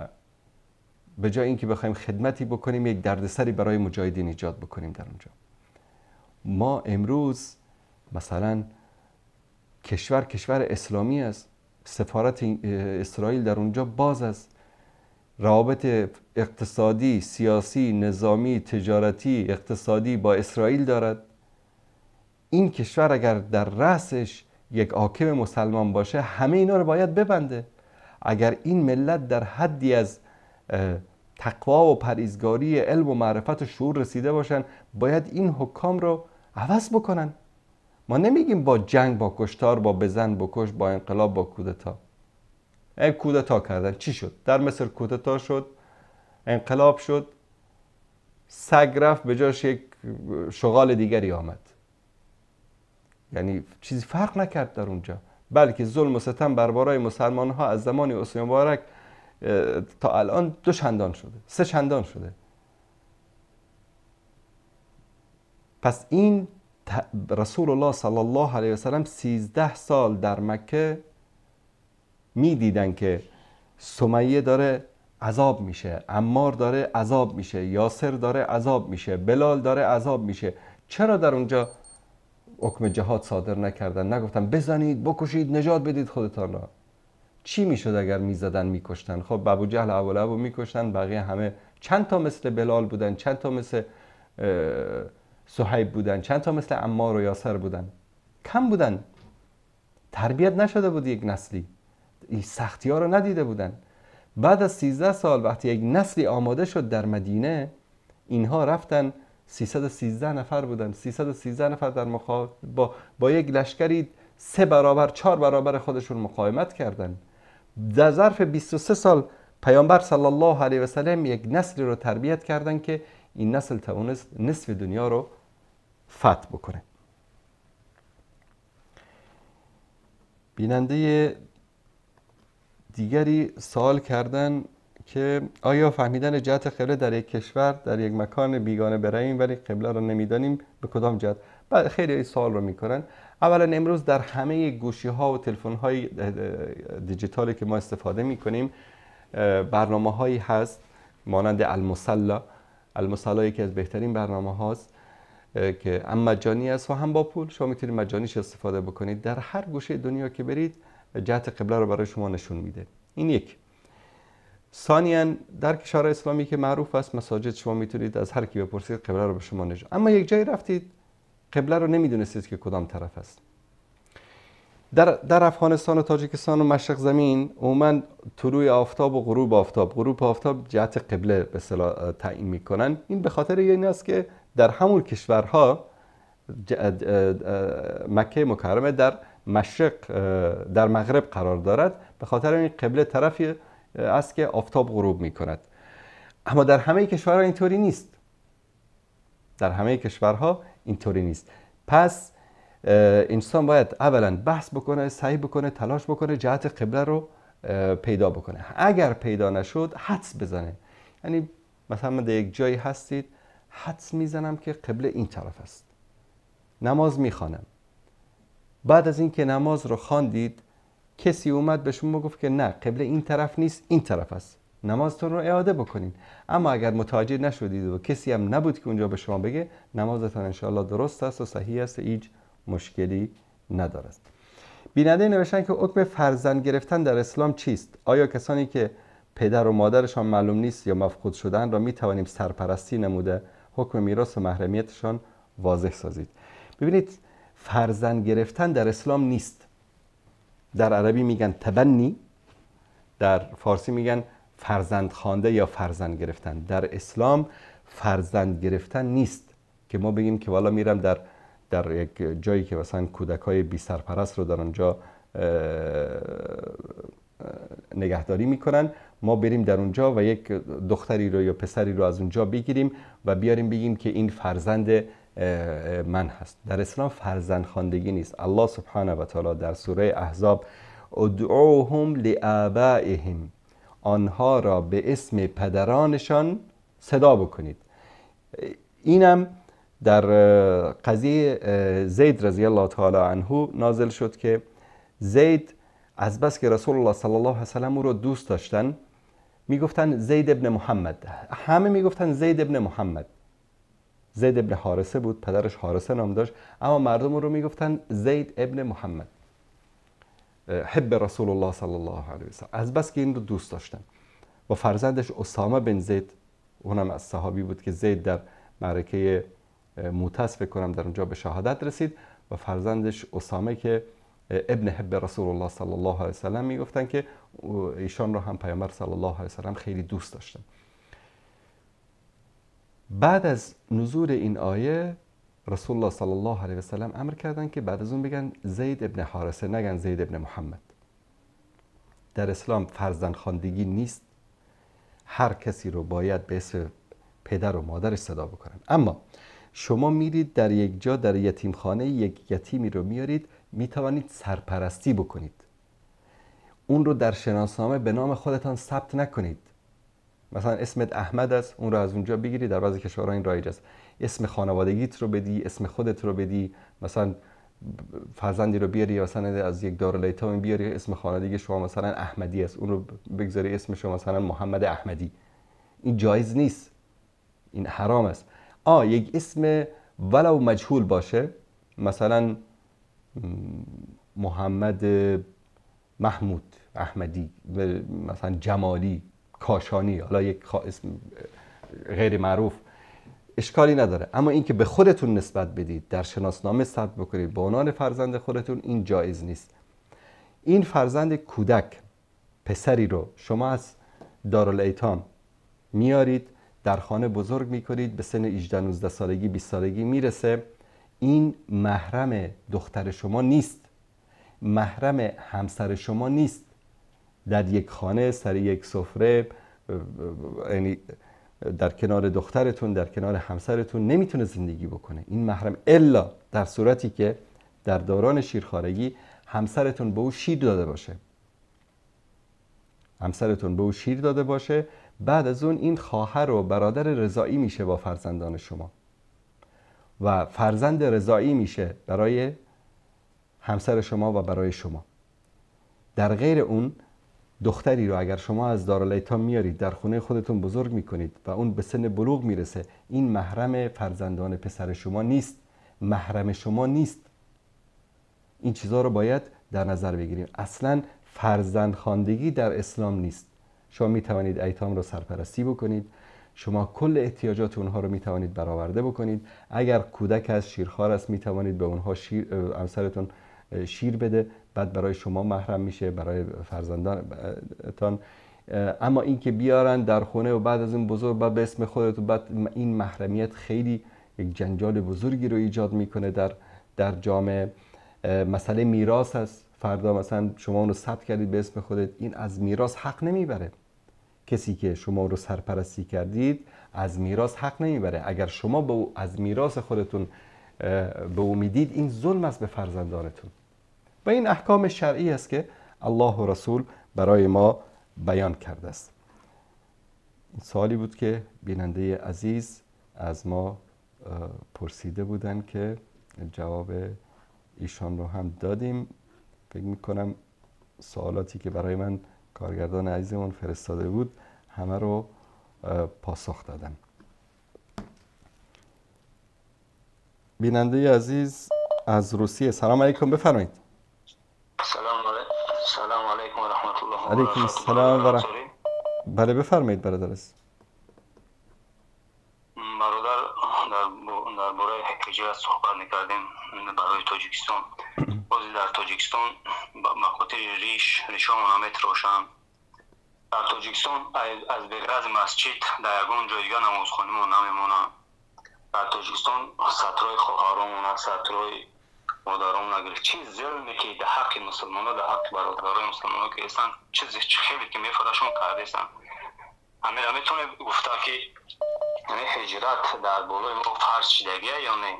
به جای اینکه بخوایم خدمتی بکنیم یک دردسری برای مجاهدین ایجاد بکنیم در اونجا. ما امروز مثلا کشور اسلامی است، سفارت اسرائیل در اونجا باز است، روابط اقتصادی، سیاسی، نظامی، تجارتی، اقتصادی با اسرائیل دارد. این کشور اگر در رأسش یک حاکم مسلمان باشه همه اینا رو باید ببنده. اگر این ملت در حدی از تقوا و پرهیزگاری، علم و معرفت و شعور رسیده باشن، باید این حکام رو عوض بکنن. ما نمیگیم با جنگ، با کشتار، با بزن بکش، با انقلاب، با کودتا. کودتا کردن چی شد؟ در مصر کودتا شد، انقلاب شد، سگ رفت به جاش یک شغال دیگری آمد. یعنی چیزی فرق نکرد در اونجا. بلکه ظلم و ستم بر بالای مسلمان ها از زمان حسنی مبارک تا الان 2 چندان شده، 3 چندان شده. پس این رسول الله صلی الله علیه و سلم 13 سال در مکه میدیدن که سمیه داره عذاب میشه، عمار داره عذاب میشه، یاسر داره عذاب میشه، بلال داره عذاب میشه. چرا در اونجا حکم جهاد صادر نکردن؟ نگفتن بزنید، بکشید، نجات بدید خودتان را. چی میشد اگر میزدن میکشتن؟ خب ابو جهل ابو میکشتن، بقیه همه چند تا مثل بلال بودن، چند تا مثل صهیب بودن، چند تا مثل عمار و یاسر بودن، کم بودن. تربیت نشده بود یک نسلی، این سختی ها رو ندیده بودن. بعد از 13 سال وقتی یک نسلی آماده شد در مدینه، اینها رفتن 313 نفر بودن، 313 نفر در با یک لشکری 3 برابر 4 برابر خودشون مقاومت کردن. در ظرف 23 سال پیامبر صلی الله علیه و سلم یک نسلی رو تربیت کردن که این نسل توانست نصف دنیا رو فتح بکنه. بیننده دیگری سوال کردن که آیا فهمیدن جهت قبله در یک کشور، در یک مکان بیگانه برویم ولی قبله را نمیدانیم به کدام جهت؟ بعد خیلی این سوال رو میکنن. اولا امروز در همه گوشی ها و تلفن های دیجیتالی که ما استفاده میکنیم برنامه هایی هست مانند المصلی. المصلی یکی از بهترین برنامه هاست که هم مجانی است و هم با پول. شما میتونید مجانیش استفاده بکنید. در هر گوشه دنیا که برید جهت قبله رو برای شما نشون میده. این یک. ثانیاً در کشورهای اسلامی که معروف است مساجد، شما میتونید از هر کی بپرسید قبله رو به شما نشون. اما یک جایی رفتید قبله رو نمیدونستید که کدام طرف است. در افغانستان و تاجیکستان و مشرق زمین عموما طلوع آفتاب و غروب آفتاب، غروب آفتاب جهت قبله به اصطلاح تعیین میکنن. این به خاطر این است که در همون کشورها مکه مکرمه در مشرق، در مغرب قرار دارد، به خاطر این قبله طرفی است که آفتاب غروب میکند. اما در همه کشورها اینطوری نیست. در همه کشورها اینطوری نیست. پس انسان باید اولا بحث بکنه، سعی بکنه، تلاش بکنه جهت قبله رو پیدا بکنه. اگر پیدا نشد حدس بزنه. یعنی مثلا من در یک جایی هستید، حدس میزنم که قبله این طرف است، نماز میخوانم. بعد از اینکه نماز رو خواندید کسی اومد به شما گفت که نه، قبله این طرف نیست، این طرف است، نمازتون رو اعاده بکنین. اما اگر متوجه نشدید و کسی هم نبود که اونجا به شما بگه، نمازتان انشاءالله درست است و صحیح است، هیچ مشکلی ندارد. بیننده نوشتن که حکم فرزند گرفتن در اسلام چیست؟ آیا کسانی که پدر و مادرشان معلوم نیست یا مفقود شدن را می توانیم سرپرستی نموده حکم میراث و محرمیتشان واضح سازید؟ ببینید، فرزند گرفتن در اسلام نیست. در عربی میگن تبنی، در فارسی میگن فرزند خوانده یا فرزند گرفتن. در اسلام فرزند گرفتن نیست که ما بگیم که والا میرم در یک جایی که مثلا کودکای بی سرپرست رو در اونجا نگهداری میکنن، ما بریم در اونجا و یک دختری رو یا پسری رو از اونجا بگیریم و بیاریم بگیم که این فرزند من هست. در اسلام فرزند خواندگی نیست. الله سبحانه و تعالی در سوره احزاب ادعوهم لآبائهم، آنها را به اسم پدرانشان صدا بکنید. اینم در قضیه زید رضی الله تعالی عنه نازل شد که زید از بس که رسول الله صلی الله علیه و سلم او رو دوست داشتن میگفتن زید ابن محمد، همه میگفتن زید ابن محمد. زید ابن حارثه بود، پدرش حارثه نام داشت، اما مردم رو میگفتن زید ابن محمد، حب رسول الله صلی الله علیه و سلم، از بس که این رو دوست داشتن. و فرزندش اسامه بن زید، اونم از صحابی بود که زید در معرکه موتس فکر کنم در اونجا به شهادت رسید، و فرزندش اسامه که ابن حب رسول الله صلی الله علیه و سلم میگفتن که ایشان رو هم پیامبر صلی الله علیه و سلم خیلی دوست داشتن. بعد از نزول این آیه رسول الله صلی الله علیه و سلم امر کردن که بعد از اون بگن زید ابن حارثه، نگن زید ابن محمد. در اسلام فرزند خواندگی نیست، هر کسی رو باید به اسم پدر و مادرش صدا بکنن. اما شما میرید در یک جا، در یتیمخانه یک یتیمی رو میارید، میتوانید سرپرستی بکنید، اون رو در شناسنامه به نام خودتان ثبت نکنید. مثلا اسمت احمد است، اون رو از اونجا بگیری، در بعضی کشورها این رایج است، اسم خانوادگیت رو بدی، اسم خودت رو بدی، مثلا فرزندی رو بیاری، مثلا از یک دارالایتام بیاری، اسم خانوادگی شما مثلا احمدی است، اون رو بگذاری اسم شما مثلا محمد احمدی. این جایز نیست، این حرام است. یک اسم ولو مجهول باشه، مثلا محمد محمود احمدی، مثلا جمالی، کاشانی، حالا یک اسم غیر معروف، اشکالی نداره. اما اینکه به خودتون نسبت بدید، در شناسنامه ثبت بکنید به عنوان فرزند خودتون، این جایز نیست. این فرزند کودک پسری رو شما از دارالایتام میارید، در خانه بزرگ میکنید، به سن 18 19 سالگی 20 سالگی میرسه، این محرم دختر شما نیست، محرم همسر شما نیست. در یک خانه، سر یک سفره، یعنی در کنار دخترتون، در کنار همسرتون نمیتونه زندگی بکنه. این محرم، الا در صورتی که در دوران شیرخوارگی همسرتون به او شیر داده باشه، همسرتون به او شیر داده باشه، بعد از اون این خواهر و برادر رضاعی میشه با فرزندان شما و فرزند رضاعی میشه برای همسر شما و برای شما. در غیر اون، دختری رو اگر شما از دارالایتام میارید، در خونه خودتون بزرگ میکنید و اون به سن بلوغ میرسه، این محرم فرزندان پسر شما نیست، محرم شما نیست. این چیزها رو باید در نظر بگیریم. اصلا فرزندخواندگی در اسلام نیست. شما میتوانید ایتام رو سرپرستی بکنید، شما کل احتیاجات اونها رو میتوانید برآورده بکنید. اگر کودک است، شیرخوار است، میتوانید به اونها شیر، همسرتون شیر بده، بعد برای شما محرم میشه، برای فرزندانتان. اما اینکه بیارن در خونه و بعد از اون بزرگ، بعد به اسم خودتون، بعد این محرمیت خیلی یک جنجال بزرگی رو ایجاد میکنه در جامعه. مسئله میراث است. فردا مثلا شما اون رو ثبت کردید به اسم خودت، این از میراث حق نمیبره. کسی که شما رو سرپرستی کردید از میراث حق نمیبره. اگر شما به او از میراث خودتون به او میدید، این ظلم است به فرزندانتون. و این احکام شرعی است که الله و رسول برای ما بیان کرده است. این سوالی بود که بیننده عزیز از ما پرسیده بودن که جواب ایشان رو هم دادیم. فکر میکنم سوالاتی که برای من کارگردان عزیزمون فرستاده بود همه رو پاسخ دادم. بیننده عزیز از روسیه، سلام علیکم، بفرمایید. سلام علیکم و رحمت الله. علیکم السلام و رحمت. بله بفرمایید برادر عزیز. برادر، درباره هجرت صحبت می‌کردیم برای تاجیکستان. باز در تاجیکستان به خاطر ریشامون میتراشن. در تاجیکستان از بغرض مسجد در یگان جای دیگه نمازخانه‌مون نمیمونن. در تاجیکستان سطرای خواهرامون، سطرای مادرامون نگرفت. چه ظلمی که در حق مسلمان‌ها، در حق برادرای مسلمان‌ها که هستن، چیزی خیلی که میفراشون کرده هستن. همین میتونه گفته که یعنی هجرت در بالای ما فرض شدگیه یا نه؟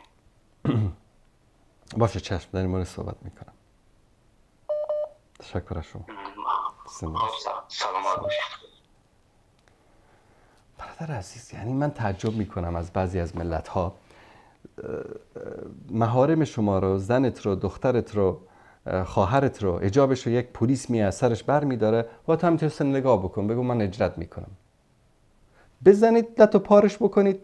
باشه چشم، در این مورد صحبت میکنم. تشکر از شما. سلام باشید. برادر عزیز، یعنی من تعجب میکنم از بعضی از ملت ها. محارم شما رو، زنت رو، دخترت رو، خواهرت رو، حجابش رو یک پلیس میاد سرش بر میداره و تو هم میتونی نگاه بکن، بگو من هجرت میکنم. بزنید لط و پارش بکنید.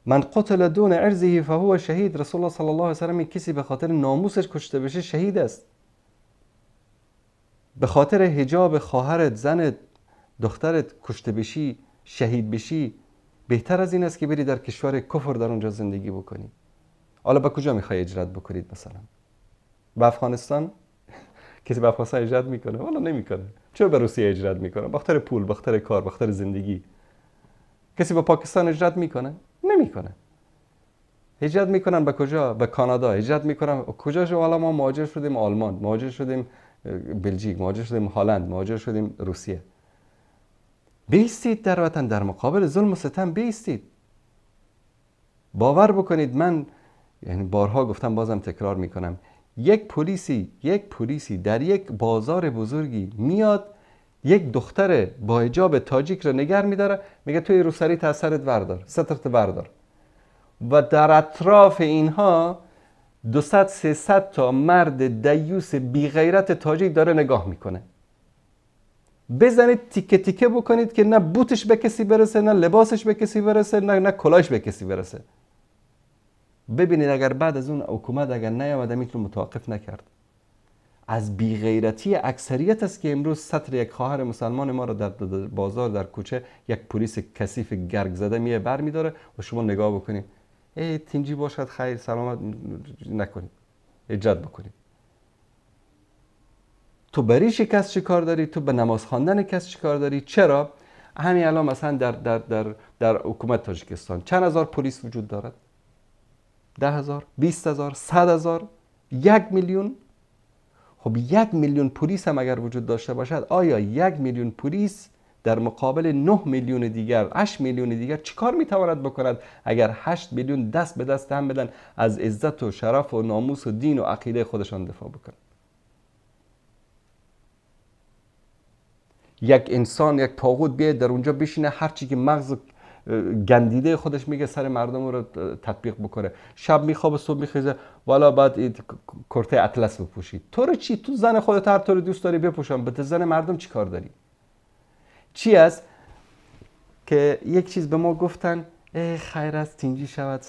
من قتل دون عرضه فهو شهید. رسول الله صلی الله علیه و سلم، کسی به خاطر ناموسش کشته بشه شهید است. به خاطر حجاب خواهرت، زنت، دخترت کشته بشی، شهید بشی، بهتر از این است که بری در کشور کفر در اونجا زندگی بکنی. حالا به کجا میخوای هجرت بکنید؟ مثلا به افغانستان؟ کسی به افغانستان هجرت میکنه؟ والا نمیکنه. چرا به روسیه هجرت میکنه؟ به خاطر پول، به خاطر کار، به خاطر زندگی. کسی به پاکستان هجرت میکنه؟ نمیکنه. هجرت میکنن به کجا؟ به کانادا هجرت میکنن. کجا شو؟ حالا ما مهاجر شدیم آلمان، مهاجر شدیم بلژیک، مهاجر شدیم هلند، مهاجر شدیم روسیه. بیستید در وطن، در مقابل ظلم و ستم بیستید. باور بکنید، من یعنی بارها گفتم بازم تکرار میکنم، یک پلیسی در یک بازار بزرگی میاد یک دختر با حجاب تاجیک رو نگر میداره، میگه توی روسری تا سرت بردار، سترت بردار، و در اطراف اینها 200-300 تا مرد دیوس بی غیرت تاجیک داره نگاه میکنه. بزنید تیکه تیکه بکنید که نه بوتش به کسی برسه، نه لباسش به کسی برسه، نه کلاهش به کسی برسه. ببینید اگر بعد از اون حکومت اگر نیامده میتونه متوقف نکرد. از بیغیرتی اکثریت است که امروز سطر یک خواهر مسلمان ما را در بازار، در کوچه، یک پلیس کثیف گرگ زده میه بر میداره و شما نگاه بکنید، ای تینجی باشد خیر سلامت نکنید، اجرت بکنید. تو بریش کس چی کار داری؟ تو به نماز خواندن کس چی کار داری؟ چرا؟ همین الان مثلا در در در در حکومت تاجیکستان چند هزار پلیس وجود دارد؟ 10,000، 20,000، 100,000، 1 میلیون. خب 1 میلیون پلیس هم اگر وجود داشته باشد، آیا 1 میلیون پلیس در مقابل 9 میلیون دیگر، 8 میلیون دیگر چیکار میتواند بکند اگر 8 میلیون دست به دست هم بدن از عزت و شرف و ناموس و دین و عقیده خودشان دفاع بکنند؟ یک انسان، یک طاغوت بیاید در اونجا بشینه، هرچی که مغز گندیده خودش میگه سر مردم رو تطبیق بکنه. شب میخوابه، صبح میخیزه، والا بعد کرته اطلس بپوشی. تو رو چی؟ تو زن خودت هر طور دوست داری بپوشم، به زن مردم چی کار داری؟ چی است که یک چیز به ما گفتن، ای خیر است، تینجی شود،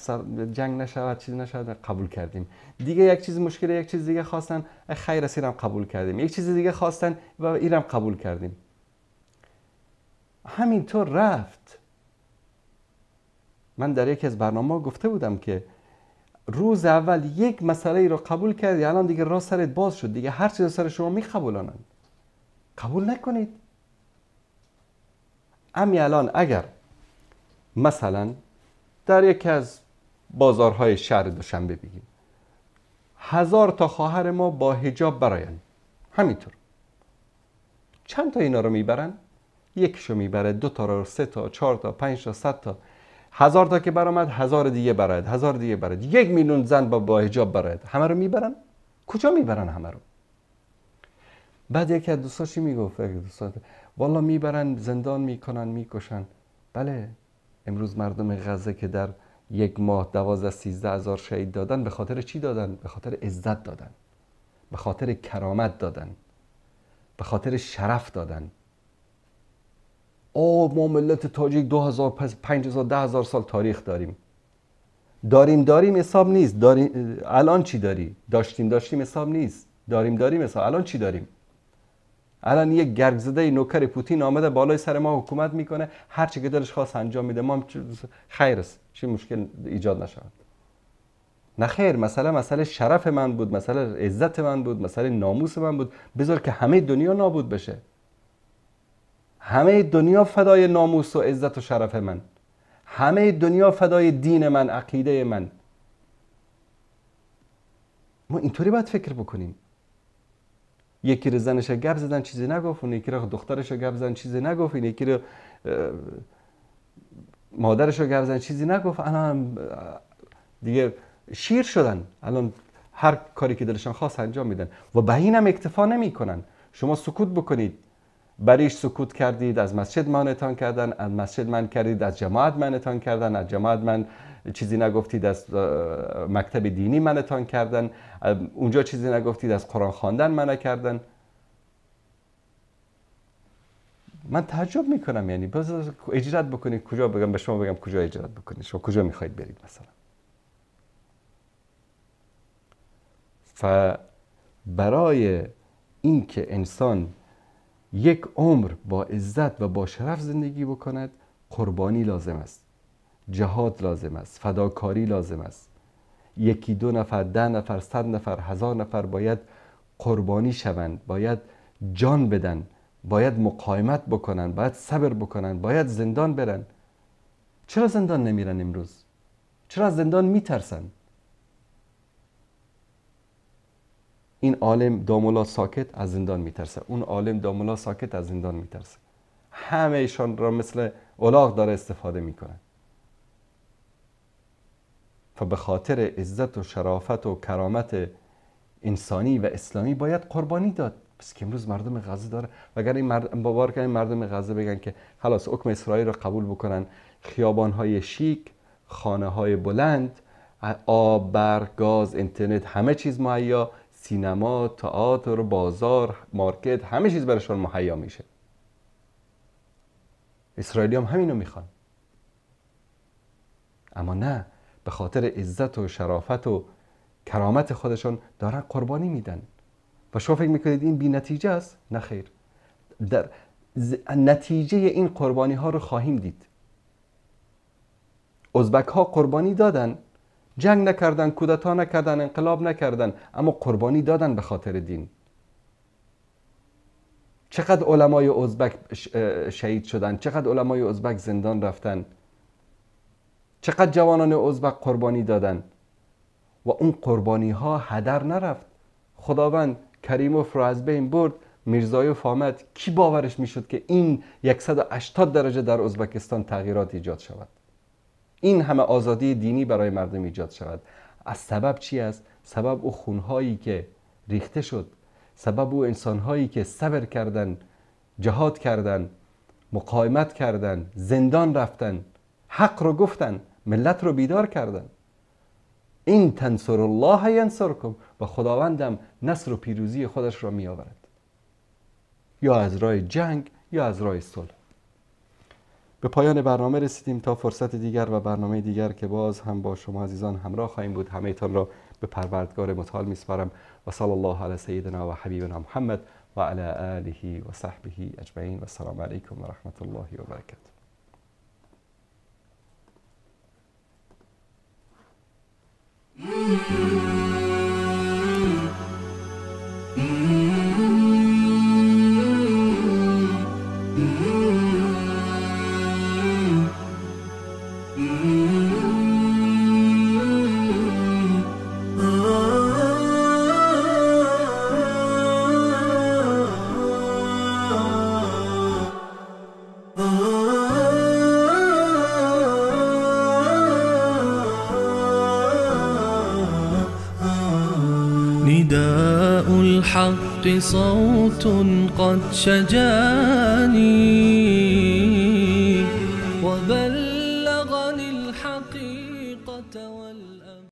جنگ نشود، چیز نشود، قبول کردیم. دیگه یک چیز مشکل، یک چیز دیگه خواستن، خیر است، اینم قبول کردیم. یک چیز دیگه خواستن و اینم قبول کردیم. همینطور رفت. من در یکی از برنامه گفته بودم که روز اول یک مسئله ای رو قبول کردی، الان دیگه راه سرت باز شد، دیگه هر چیز سر شما میقبولانند. قبول نکنید. امی الان اگر مثلا در یکی از بازارهای شهر دوشنبه بگیم 1000 تا خواهر ما با حجاب براین، همینطور چند تا اینا رو میبرن؟ یکیشو میبره، 2 تا رو، 3 تا، 4 تا، 5 تا، 100 تا، 1000 تا که برآمد، 1000 دیگه براید، 1000 دیگه براید، 1 میلیون زن با حجاب براید، همه رو میبرن؟ کجا میبرن همه رو؟ بعد یکی از دوستاش میگفت، والا میبرن زندان میکنن، میکشن. بله، امروز مردم غزه که در یک ماه 12-13 هزار شهید دادن، به خاطر چی دادن؟ به خاطر عزت دادن، به خاطر کرامت دادن، به خاطر شرف دادن. او ما ملت تاجیک 2000، 5000، 10000 سال تاریخ داریم. داریم حساب نیست. داریم الان چی داری؟ داشتیم حساب نیست. داریم حساب. الان چی داریم؟ الان یک گرگ زده نوکر پوتین آمده بالای سر ما حکومت میکنه، هر چی که دلش خواست انجام میده. ما هم خیر است، چه مشکل ایجاد نشود. نه خیر، مسئله شرف من بود، مسئله عزت من بود، مسئله ناموس من بود. بذار که همه دنیا نابود بشه، همه دنیا فدای ناموس و عزت و شرف من، همه دنیا فدای دین من، عقیده من. ما اینطوری باید فکر بکنیم. یکی رو زنش گپ زدن چیزی نگفت، اون یکی رو دخترش گپ زدن چیزی نگفت، این یکی رو مادرش رو گپ زدن چیزی نگفت. الان دیگه شیر شدن، الان هر کاری که دلشان خواست انجام میدن و به اینم اکتفا نمیکنن. شما سکوت بکنید، بریش سکوت کردید، از مسجد منعتان کردن، از مسجد من کردید، از جماعت منعتان کردن، از جماعت من چیزی نگفتید، از مکتب دینی منعتان کردن، اونجا چیزی نگفتید، از قرآن خواندن منع کردن. من تعجب میکنم. یعنی باز اجرت بکنید، کجا بگم به شما بگم کجا اجرت بکنید، شما کجا میخواید برید مثلا؟ فبرای اینکه انسان یک عمر با عزت و با شرف زندگی بکند، قربانی لازم است، جهاد لازم است، فداکاری لازم است. 1-2 نفر، 10 نفر، 100 نفر، 1000 نفر باید قربانی شوند، باید جان بدن، باید مقاومت بکنن، باید صبر بکنن، باید زندان برن. چرا زندان نمیرن امروز؟ چرا از زندان میترسن؟ این عالم دامولا ساکت از زندان میترسه، اون عالم دامولا ساکت از زندان میترسه. همه ایشان را مثل الاغ داره استفاده میکنه. و به خاطر عزت و شرافت و کرامت انسانی و اسلامی باید قربانی داد. پس که امروز مردم غزه داره، وگر این باور کنین مردم غزه بگن که خلاص حکم اسرائیل رو قبول بکنن، خیابان‌های شیک، خانه‌های بلند، آب، برق، گاز، اینترنت، همه چیز مهیا، سینما، تئاتر، بازار، مارکت، همه چیز برشان مهیا میشه. اسرائیلی هم همینو میخوان. اما نه، به خاطر عزت و شرافت و کرامت خودشان دارن قربانی میدن. و شما فکر میکنید این بی نتیجه است؟ نه خیر، در نتیجه این قربانی ها رو خواهیم دید. ازبک ها قربانی دادن، جنگ نکردن، کودتا نکردن، انقلاب نکردن، اما قربانی دادن به خاطر دین. چقدر علمای ازبک شهید شدن، چقدر علمای ازبک زندان رفتن، چقدر جوانان ازبک قربانی دادن و اون قربانی ها هدر نرفت. خداوند کریموف رو از بین برد، میرزایوف آمد. کی باورش میشد که این 180 درجه در ازبکستان تغییرات ایجاد شود، این همه آزادی دینی برای مردم ایجاد شود؟ از سبب چی است؟ سبب او خونهایی که ریخته شد، سبب او انسانهایی که صبر کردن، جهاد کردن، مقاومت کردن، زندان رفتن، حق رو گفتن، ملت رو بیدار کردن. این تنصر الله ینصرکم، و خداوندم نصر و پیروزی خودش را می آورد، یا از راه جنگ یا از راه صلح. به پایان برنامه رسیدیم. تا فرصت دیگر و برنامه دیگر که باز هم با شما عزیزان همراه خواهیم بود، همه تان را به پروردگار متعال میسپارم. و صلی الله علی سیدنا و حبیبنا محمد و علی آله و صحبه اجمعین. و السلام علیکم و رحمت الله و برکاته. نداء الحق صوت قد شجاني.